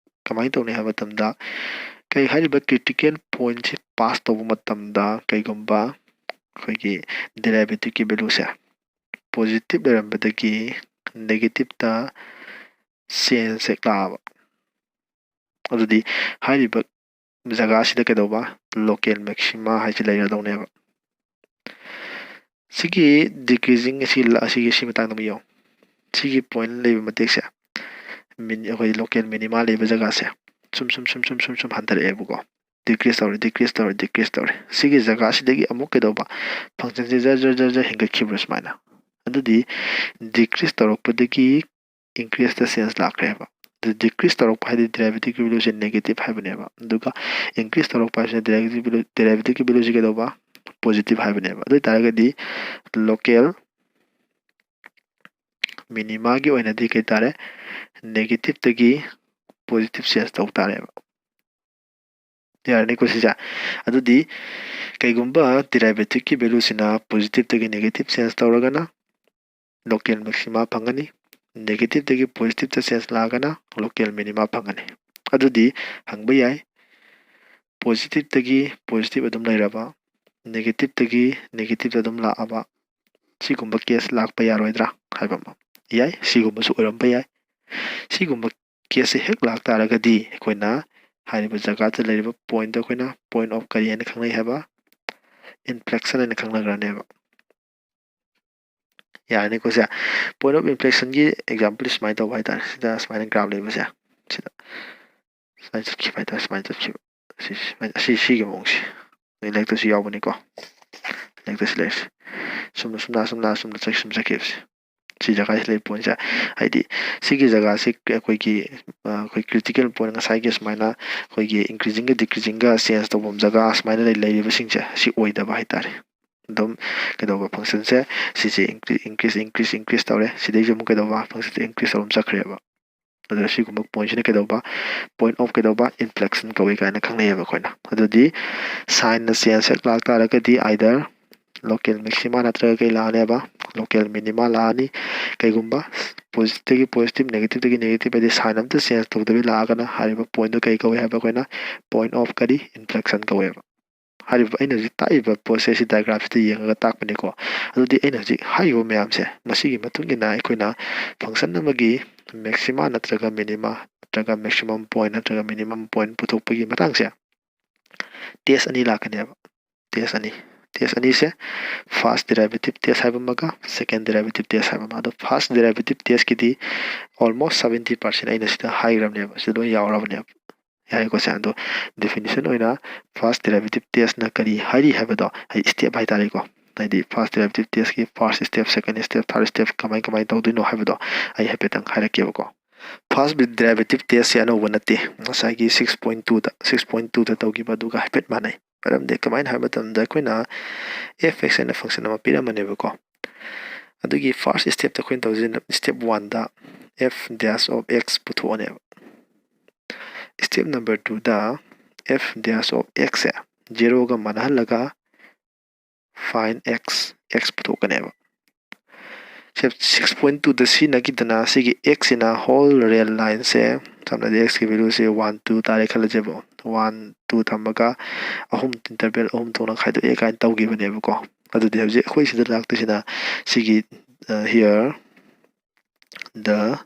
ꯀꯃꯥꯏꯅ ꯇꯧꯅꯤ ꯍꯥꯏꯕ ꯃꯇꯝꯗ, ꯀꯩ ꯍꯥꯏꯔꯤꯕ critical point ꯁꯤ pass ꯇꯧꯕ ꯃꯇꯝꯗ ꯀꯩꯒꯨꯝꯕ ꯑꯩꯈꯣꯏꯒꯤ derivative ꯀꯤ value ꯁꯦ positive ꯂꯩꯔꯝꯕꯗꯒꯤ negative ꯇ change ꯍꯦꯛ ꯂꯥꯛꯑꯕ, ꯑꯗꯨꯗꯤ ꯍꯥꯏꯔꯤꯕ ꯖꯒꯥꯁꯤꯗ ꯀꯩꯗꯧꯕ, local maxima ꯍꯥꯏꯁꯦ ꯂꯩꯔꯗꯧꯅꯦꯕ꯫ ꯁꯤꯒꯤ decreasing ꯑꯁꯤ ꯂ-, ꯑꯁꯤꯒꯤ ꯁꯤ ꯃꯇꯥꯡꯗ ꯑꯃꯨꯛ ꯌꯦꯡꯉꯨ꯫ ꯁꯤꯒꯤ point ꯂꯩꯕ ꯃꯇꯦꯛꯁꯦ, ꯃꯤꯟ-, ꯑꯩꯈꯣꯏ local minima ꯂꯩꯕ ꯖꯒꯥꯁꯦ ꯁꯨꯝ ꯁꯨꯝ ꯁꯨꯝ ꯁꯨꯝ ꯁꯨꯝ ꯁꯨꯝ ꯍꯟꯊꯔꯛꯑꯦꯕꯀꯣ꯫ Decrease ꯇꯧꯔꯦ, decrease ꯇꯧꯔꯦ, decrease ꯇꯧꯔꯦ꯫ ꯁꯤꯒꯤ ꯖꯒꯥꯁꯤꯗꯒꯤ ꯑꯃꯨꯛ ꯀꯩꯗꯧꯕ, function ꯁꯦ ꯖꯔ ꯖꯔ ꯖꯔ ꯖꯔ ꯍꯦꯟꯒꯠꯈꯤꯕ꯭ꯔꯥ ꯁꯨꯃꯥꯏꯅ? ꯑꯗꯨꯗꯤ decrease ꯇꯧꯔꯛꯄꯗꯒꯤ increase ꯇ change ꯂꯥꯛꯈ꯭ꯔꯦꯕ꯫ ꯑꯗꯨ decrease ꯇꯧꯔꯛꯄ ꯍꯥꯏꯗꯤ derivative ꯀꯤ value ꯁꯦ negative ꯍꯥꯏꯕꯅꯦꯕ, ꯑꯗꯨꯒ increase ꯇꯧꯔꯛꯄ ꯍꯥꯏꯁꯤꯅ derivative value, derivative ꯀꯤ value ꯁꯦ ꯀꯩꯗꯧꯕ, positive ꯍꯥꯏꯕꯅꯦꯕ꯫ ꯑꯗꯨ ꯑꯣꯏꯇꯥꯔꯒꯗꯤ local minima ꯒꯤ ꯑꯣꯏꯅꯗꯤ ꯀꯩ ꯇꯥꯔꯦ, negative ꯇꯒꯤ positive change ꯇꯧ ꯇꯥꯔꯦꯕ꯫ ꯌꯥꯔꯅꯤꯀꯣ ꯁꯤꯁꯦ? ꯑꯗꯨꯗꯤ ꯀꯩꯒꯨꯝꯕ derivative ꯀꯤ value ꯁꯤꯅ positive ꯇꯒꯤ negative change ꯇꯧꯔꯒꯅ local maxima ꯐꯪꯒꯅꯤ, negative ꯇꯒꯤ positive ꯇ change ꯂꯥꯛꯑꯒꯅ local minima ꯐꯪꯒꯅꯤ꯫ ꯑꯗꯨꯗꯤ ꯍꯪꯕ ꯌꯥꯏ, positive ꯇꯒꯤ positive ꯑꯗꯨꯝ ꯂꯩꯔꯕ, negative ꯇꯒꯤ negative ꯇ ꯑꯗꯨꯝ ꯂꯥꯛꯑꯕ, ꯁꯤꯒꯨꯝꯕ case ꯂꯥꯛꯄ ꯌꯥꯔꯣꯏꯗ꯭ꯔꯥ ꯍꯥꯏꯕ ꯑꯃ꯫ ꯌꯥꯏ, ꯁꯤꯒꯨꯝꯕꯁꯨ ꯑꯣꯏꯔꯝꯕ ꯌꯥꯏ꯫ ꯁꯤꯒꯨꯝꯕ case ꯁꯦ ꯍꯦꯛ ꯂꯥꯛꯇꯥꯔꯒꯗꯤ ꯑꯩꯈꯣꯏꯅ ꯍꯥꯏꯔꯤꯕ ꯖꯒꯥꯗ ꯂꯩꯔꯤꯕ point ꯗꯣ ꯑꯩꯈꯣꯏꯅ point of ꯀꯔꯤ ꯍꯥꯏꯅ ꯈꯪꯅꯩ ꯍꯥꯏꯕ, inflection ꯍꯥꯏꯅ ꯈꯪꯅꯈ꯭ꯔꯅꯦꯕ꯫ ꯌꯥꯔꯅꯤꯀꯣ ꯁꯦ? Point of inflection ꯒꯤ example ꯁꯨꯃꯥꯏꯅ ꯇꯧꯕ ꯍꯥꯏꯇꯥꯔꯦ꯫ ꯁꯤꯗ ꯁꯨꯃꯥꯏꯅ graph ꯂꯩꯕꯁꯦ, ꯁꯤꯗ ꯁꯨꯃꯥꯏꯅ ꯆꯠꯈꯤꯕ ꯍꯥꯏꯇꯥꯔꯦ, ꯁꯨꯃꯥꯏꯅ ꯆꯠꯈꯤꯕ꯫ ꯁꯤ, ꯁꯨꯃꯥꯏꯅ, ꯑꯁꯤ, ꯁꯤꯒꯤ ꯃꯑꯣꯡꯁꯦ ꯅꯣꯏ ꯂꯥꯏꯔꯤꯛꯇꯁꯨ ꯌꯥꯎꯕꯅꯤꯀꯣ꯫ ꯂꯥꯏꯔꯤꯛꯇꯁꯨ ꯂꯩꯔꯤꯁꯦ꯫ ꯁꯨꯝꯅ, ꯁꯨꯝ ꯂꯥꯛ, ꯁꯨꯝ ꯂꯥꯛ, ꯁꯨꯝ ꯂꯥꯛ, ꯁꯨꯝ ꯆꯠꯈꯤꯕꯁꯦ꯫ ꯁꯤ ꯖꯒꯥꯁꯤ ꯂꯩꯕ point ꯁꯦ꯫ ꯍꯥꯏꯗꯤ ꯁꯤꯒꯤ ꯖꯒꯥꯁꯤ ꯑꯩꯈꯣꯏꯒꯤ, ꯑ, ꯑꯩꯈꯣꯏ critical point ꯉꯁꯥꯏꯒꯤ ꯁꯨꯃꯥꯏꯅ ꯑꯩꯈꯣꯏꯒꯤ increasing ꯒ decreasing ꯒ change ꯇꯧꯐꯝ ꯖꯒꯥ ꯁꯨꯃꯥꯏꯅ ꯂꯩ-, ꯂꯩꯔꯤꯕꯁꯤꯡꯁꯦ ꯁꯤ ꯑꯣꯏꯗꯕ ꯍꯥꯏꯇꯥꯔꯦ꯫ ꯑꯗꯨꯝ ꯀꯩꯗꯧꯕ, functionꯁꯦ ꯁꯤꯁꯦ increase increase increase increase ꯇꯧꯔꯦ꯫ ꯁꯤꯗꯩꯁꯨ ꯑꯃꯨꯛ ꯀꯩꯗꯧꯕ, functionꯁꯦ increase ꯇꯧꯔ ꯑꯗꯨꯝ ꯆꯠꯈ꯭ꯔꯦꯕ꯫ ꯑꯗꯨꯅ ꯁꯤꯒꯨꯝꯕ pointꯁꯤꯅ ꯀꯩꯗꯧꯕ, point of ꯀꯩꯗꯧꯕ, inflection ꯀꯧꯏ ꯀꯥꯏꯅ ꯈꯪꯅꯩꯌꯦꯕ ꯑꯩꯈꯣꯏꯅ꯫ ꯑꯗꯨꯗꯤ signꯅ change ꯍꯦꯛ ꯂꯥꯛ ꯇꯥꯔꯒꯗꯤ either local maxima ꯅꯠꯇ꯭ꯔꯒ ꯀꯩ ꯂꯥꯛꯑꯅꯦꯕ, local minima ꯂꯥꯛꯑꯅꯤ꯫ ꯀꯩꯒꯨꯝꯕ positiveꯇꯒꯤ positive, negativeꯇꯒꯤ negative, ꯍꯥꯏꯗꯤ sign ꯑꯝꯇ change ꯇꯧꯗꯕꯤ ꯂꯥꯛꯑꯒꯅ ꯍꯥꯏꯔꯤꯕ pointꯗꯣ ꯀꯩ ꯀꯧꯏ ꯍꯥꯏꯕ, ꯑꯩꯈꯣꯏꯅ point of ꯀꯔꯤ, inflection ꯀꯧꯋꯦꯕ꯫ ꯍꯥꯏꯔꯤꯕ ꯑꯩꯅ ꯍꯧꯖꯤꯛ ꯇꯥꯛꯏꯕ ꯄꯣꯠꯁꯦ ꯁꯤ diagramꯁꯤꯗ ꯌꯦꯡꯉꯒ ꯇꯥꯛꯄꯅꯤꯀꯣ꯫ ꯑꯗꯨꯗꯤ ꯑꯩꯅ ꯍꯧꯖꯤꯛ ꯍꯥꯏꯔꯤꯕ ꯃꯌꯥꯝꯁꯦ, ꯃꯁꯤꯒꯤ ꯃꯇꯨꯡ ꯏꯟꯅ ꯑꯩꯈꯣꯏꯅ function ꯑꯃꯒꯤ maxima ꯅꯠꯇ꯭ꯔꯒ minima ꯅꯠꯇ꯭ꯔꯒ maximum point ꯅꯠꯇ꯭ꯔꯒ minimum point ꯄꯨꯊꯣꯛꯄꯒꯤ ꯃꯇꯥꯡꯁꯦ test ꯑꯅꯤ ꯂꯥꯛꯀꯅꯦꯕ꯫ Test ꯑꯅꯤ, test ꯑꯅꯤꯁꯦ first derivative test ꯍꯥꯏꯕ ꯑꯃꯒ second derivative test ꯍꯥꯏꯕ ꯑꯃ꯫ ꯑꯗꯣ first derivative testꯀꯤꯗꯤ almost seventy percent ꯑꯩꯅ ꯁꯤꯗ ꯍꯥꯏꯈ꯭ꯔꯕꯅꯦꯕ, ꯁꯤꯗ ꯂꯣꯏ ꯌꯥꯎꯔꯕꯅꯦꯕ꯫ ꯌꯥꯔꯦꯀꯣ ꯁꯦ? ꯑꯗꯣ definition ꯑꯣꯏꯅ first derivative testꯅ ꯀꯔꯤ ꯍꯥꯏꯔꯤ ꯍꯥꯏꯕꯗꯣ, ꯍꯥꯏꯗꯤ step ꯍꯥꯏꯇꯥꯔꯦꯀꯣ, ꯍꯥꯏꯗꯤ first derivative testꯀꯤ first step, second step, third step ꯀꯃꯥꯏ ꯀꯃꯥꯏꯅ ꯇꯧꯗꯣꯏꯅꯣ ꯍꯥꯏꯕꯗꯣ ꯑꯩ ꯍꯥꯏꯐꯦꯠꯇꯪ ꯍꯥꯏꯔꯛꯀꯦꯕꯀꯣ꯫ First derivative testꯁꯦ ꯑꯅꯧꯕ ꯅꯠꯇꯦ, ꯉꯁꯥꯏꯒꯤ six point twoꯗ, six point twoꯗ ꯇꯧꯈꯤꯕ ꯑꯗꯨꯒ ꯍꯥꯏꯐꯦꯠ ꯃꯥꯟꯅꯩ꯫ ꯃꯔꯝꯗꯤ ꯀꯃꯥꯏꯅ ꯍꯥꯏꯕ ꯃꯇꯝꯗ ꯑꯩꯈꯣꯏꯅ f x ꯍꯥꯏꯅ function ꯑꯃ ꯄꯤꯔꯝꯕꯅꯦꯕꯀꯣ꯫ ꯑꯗꯨꯒꯤ first stepꯇ ꯑꯩꯈꯣꯏꯅ ꯇꯧꯖꯩꯁꯤꯅ step oneꯗ f dash of x ꯄꯨꯊꯣꯛꯑꯅꯦꯕ꯫ Step number twoꯗ f dash of xꯁꯦ zeroꯒ ꯃꯥꯟꯅꯍꯜꯂꯒ find x, x ꯄꯨꯊꯣꯛꯀꯅꯦꯕ꯫ Step six point twoꯗ ꯁꯤꯖꯤꯟꯅꯈꯤꯗꯅ ꯁꯤꯒꯤ xꯁꯤꯅ whole real lineꯁꯦ, ꯁꯝꯅ ꯍꯥꯏꯔꯕꯗ xꯀꯤ valueꯁꯦ one, two ꯇꯥꯔꯦ ꯈꯜꯂꯁꯦꯕ꯫ One, two ꯊꯝꯃꯒ ꯑꯍꯨꯝ, interval ꯑꯍꯨꯝ ꯊꯣꯛꯅ ꯈꯥꯏꯗꯣꯛꯑꯦ ꯀꯥꯏꯅ ꯇꯧꯈꯤꯕꯅꯦꯕꯀꯣ꯫ ꯑꯗꯨꯗꯤ ꯍꯧꯖꯤꯛ ꯑꯩꯈꯣꯏ ꯁꯤꯗ ꯂꯥꯛꯇꯣꯏꯁꯤꯅ ꯁꯤꯒꯤ, ꯑ, here the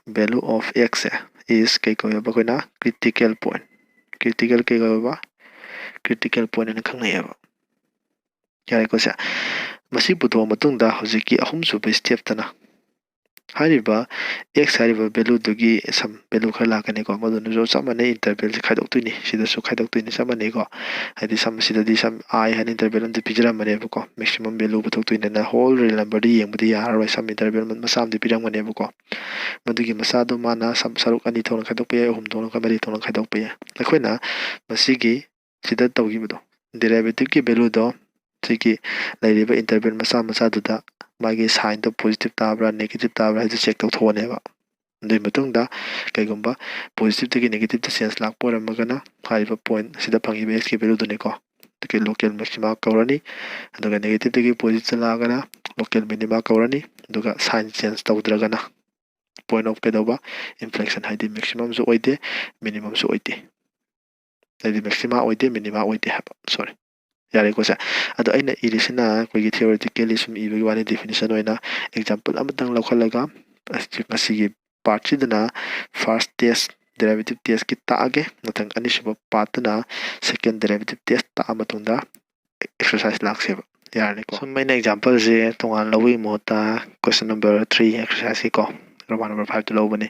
value of xꯁꯦ is ꯀꯩ ꯀꯧꯋꯦꯕ? ꯑꯩꯈꯣꯏꯅ critical point, critical ꯀꯩ ꯀꯧꯋꯦꯕ? Critical point ꯍꯥꯏꯅ ꯈꯪꯅꯩꯌꯦꯕ꯫ ꯌꯥꯔꯦꯀꯣ ꯁꯦ? ꯃꯁꯤ ꯄꯨꯊꯣꯛꯑ ꯃꯇꯨꯡꯗ ꯍꯧꯖꯤꯛꯀꯤ ꯑꯍꯨꯝꯁꯨꯕ stepꯇꯅ ꯍꯥꯏꯔꯤꯕ x ꯍꯥꯏꯔꯤꯕ valueꯗꯨꯒꯤ some value ꯈꯔ ꯂꯥꯛꯀꯅꯤꯀꯣ꯫ ꯃꯗꯨꯅꯁꯨ ꯆꯞ ꯃꯥꯟꯅꯩ, intervalꯁꯦ ꯈꯥꯏꯗꯣꯛꯇꯣꯏꯅꯤ, ꯁꯤꯗꯁꯨ ꯈꯥꯏꯗꯣꯛꯇꯣꯏꯅꯤ, ꯆꯞ ꯃꯥꯟꯅꯩꯀꯣ꯫ ꯍꯥꯏꯗꯤ some, ꯁꯤꯗꯗꯤ some i ꯍꯥꯏꯅ interval ꯑꯃꯗꯤ ꯄꯤꯖꯔꯝꯕꯅꯦꯕꯀꯣ, maximum value ꯄꯨꯊꯣꯛꯇꯣꯏꯅꯤꯅ whole real numberꯗꯤ ꯌꯦꯡꯕꯗꯤ ꯌꯥꯔꯔꯣꯏ, some interval ꯃꯆꯥ ꯑꯃꯗꯤ ꯄꯤꯔꯝꯒꯅꯦꯕꯀꯣ꯫ ꯃꯗꯨꯒꯤ ꯃꯆꯥꯗꯣ ꯃꯥꯅ some ꯁꯔꯨꯛ ꯑꯅꯤ ꯊꯣꯛꯅ ꯈꯥꯏꯗꯣꯛꯄ ꯌꯥꯏ, ꯑꯍꯨꯝ ꯊꯣꯛꯅ, ꯃꯔꯤ ꯊꯣꯛꯅ ꯈꯥꯏꯗꯣꯛꯄ ꯌꯥꯏ꯫ ꯑꯩꯈꯣꯏꯅ ꯃꯁꯤꯒꯤ ꯁꯤꯗ ꯇꯧꯈꯤꯕꯗꯣ, derivative ꯀꯤ value ꯗꯣ ꯁꯤꯒꯤ ꯂꯩꯔꯤꯕ interval ꯃꯆꯥ ꯃꯆꯥꯗꯨꯗ ꯃꯥꯒꯤ signꯗꯣ positive ꯇꯥꯕ꯭ꯔꯥ negative ꯇꯥꯕ꯭ꯔꯥ ꯍꯥꯏꯗꯨ check ꯇꯧꯊꯣꯛꯑꯅꯦꯕ꯫ ꯑꯗꯨꯒꯤ ꯃꯇꯨꯡꯗ ꯀꯩꯒꯨꯝꯕ positiveꯇꯒꯤ negativeꯇ change ꯂꯥꯛꯄ ꯑꯣꯏꯔꯝꯃꯒꯅ ꯍꯥꯏꯔꯤꯕ point ꯑꯁꯤꯗ ꯐꯪꯉꯤꯕ xꯀꯤ valueꯗꯨꯅꯤꯀꯣ꯫ ꯑꯗꯨꯒꯤ local maxima ꯀꯧꯔꯅꯤ꯫ ꯑꯗꯨꯒ negativeꯇꯒꯤ positiveꯇ ꯂꯥꯛꯑꯒꯅ local minima ꯀꯧꯔꯅꯤ꯫ ꯑꯗꯨꯒ sign change ꯇꯧꯗ꯭ꯔꯒꯅ point of ꯀꯩꯗꯧꯕ? Inflection, ꯍꯥꯏꯗꯤ maximumꯁꯨ ꯑꯣꯏꯗꯦ, minimumꯁꯨ ꯑꯣꯏꯗꯦ꯫ ꯍꯥꯏꯗꯤ maxima ꯑꯣꯏꯗꯦ, minima ꯑꯣꯏꯗꯦ ꯍꯥꯏꯕ, sorry꯫ ꯌꯥꯔꯦꯀꯣ ꯁꯦ? ꯑꯗꯣ ꯑꯩꯅ ꯏꯔꯤꯁꯤꯅ ꯑꯩꯈꯣꯏꯒꯤ theoretically ꯁꯨꯝ ꯏꯕꯒꯤ ꯋꯥꯅꯤ, definition ꯑꯣꯏꯅ example ꯑꯃꯇꯪ ꯂꯧꯈꯠꯂꯒ ꯉꯁꯤꯒꯤ partꯁꯤꯗꯅ first test, derivative testꯀꯤ ꯇꯥꯛꯑꯒꯦ꯫ ꯃꯊꯪ ꯑꯅꯤꯁꯨꯕ partꯇꯅ second derivative test ꯇꯥꯛꯑ ꯃꯇꯨꯡꯗ exercise ꯂꯥꯛꯁꯦꯕ꯫ ꯌꯥꯔꯅꯤꯀꯣ? ꯁꯨꯝ ꯑꯩꯅ exampleꯁꯦ ꯇꯣꯉꯥꯟꯅ ꯂꯧꯕꯒꯤ ꯃꯍꯨꯠꯇ question number three exerciseꯀꯤꯀꯣ, Roman number fiveꯇ ꯂꯧꯕꯅꯤ꯫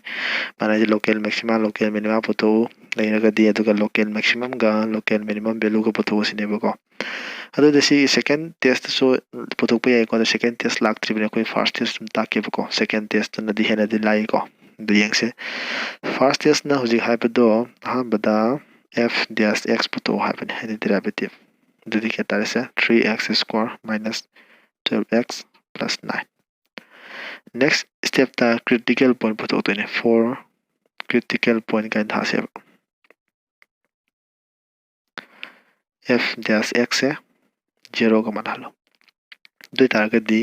ꯃꯥꯅ ꯍꯥꯏꯁꯦ local maxima, local minima ꯄꯨꯊꯣꯛꯎ ꯂꯩꯔꯒꯗꯤ, ꯑꯗꯨꯒ local maximumꯒ local minimum valueꯒ ꯄꯨꯊꯣꯛꯎ ꯁꯤꯅꯦꯕꯀꯣ꯫ ꯑꯗꯨꯗ ꯁꯤ second testꯇꯁꯨ ꯄꯨꯊꯣꯛꯄ ꯌꯥꯏꯀꯣ꯫ ꯑꯗꯣ second test ꯂꯥꯛꯇ꯭ꯔꯤꯕꯅꯤ, ꯑꯩꯈꯣꯏ first test ꯑꯗꯨꯝ ꯇꯥꯛꯀꯦꯕꯀꯣ꯫ Second testꯇꯨꯅꯗꯤ ꯍꯦꯟꯅꯗꯤ ꯂꯥꯏꯀꯣ꯫ ꯑꯗꯨ ꯌꯦꯡꯁꯦ꯫ First testꯅ ꯍꯧꯖꯤꯛ ꯍꯥꯏꯕꯗꯣ ꯑꯍꯥꯟꯕꯗ f dash x ꯄꯨꯊꯣꯛꯑꯣ ꯍꯥꯏꯕꯅꯤ, ꯍꯥꯏꯗꯤ derivative꯫ ꯑꯗꯨꯗꯤ ꯀꯌꯥ ꯇꯥꯔꯦ ꯁꯦ? Three x square minus twelve x plus nine꯫ Next stepꯇ critical point ꯄꯨꯊꯣꯛꯇꯣꯏꯅꯦ꯫ Four critical point ꯀꯥꯏꯅ ꯊꯥꯁꯦꯕ꯫ F dash xꯁꯦ zeroꯒ ꯃꯥꯟꯅꯍꯜꯂꯣ꯫ ꯑꯗꯨ ꯑꯣꯏꯇꯥꯔꯒꯗꯤ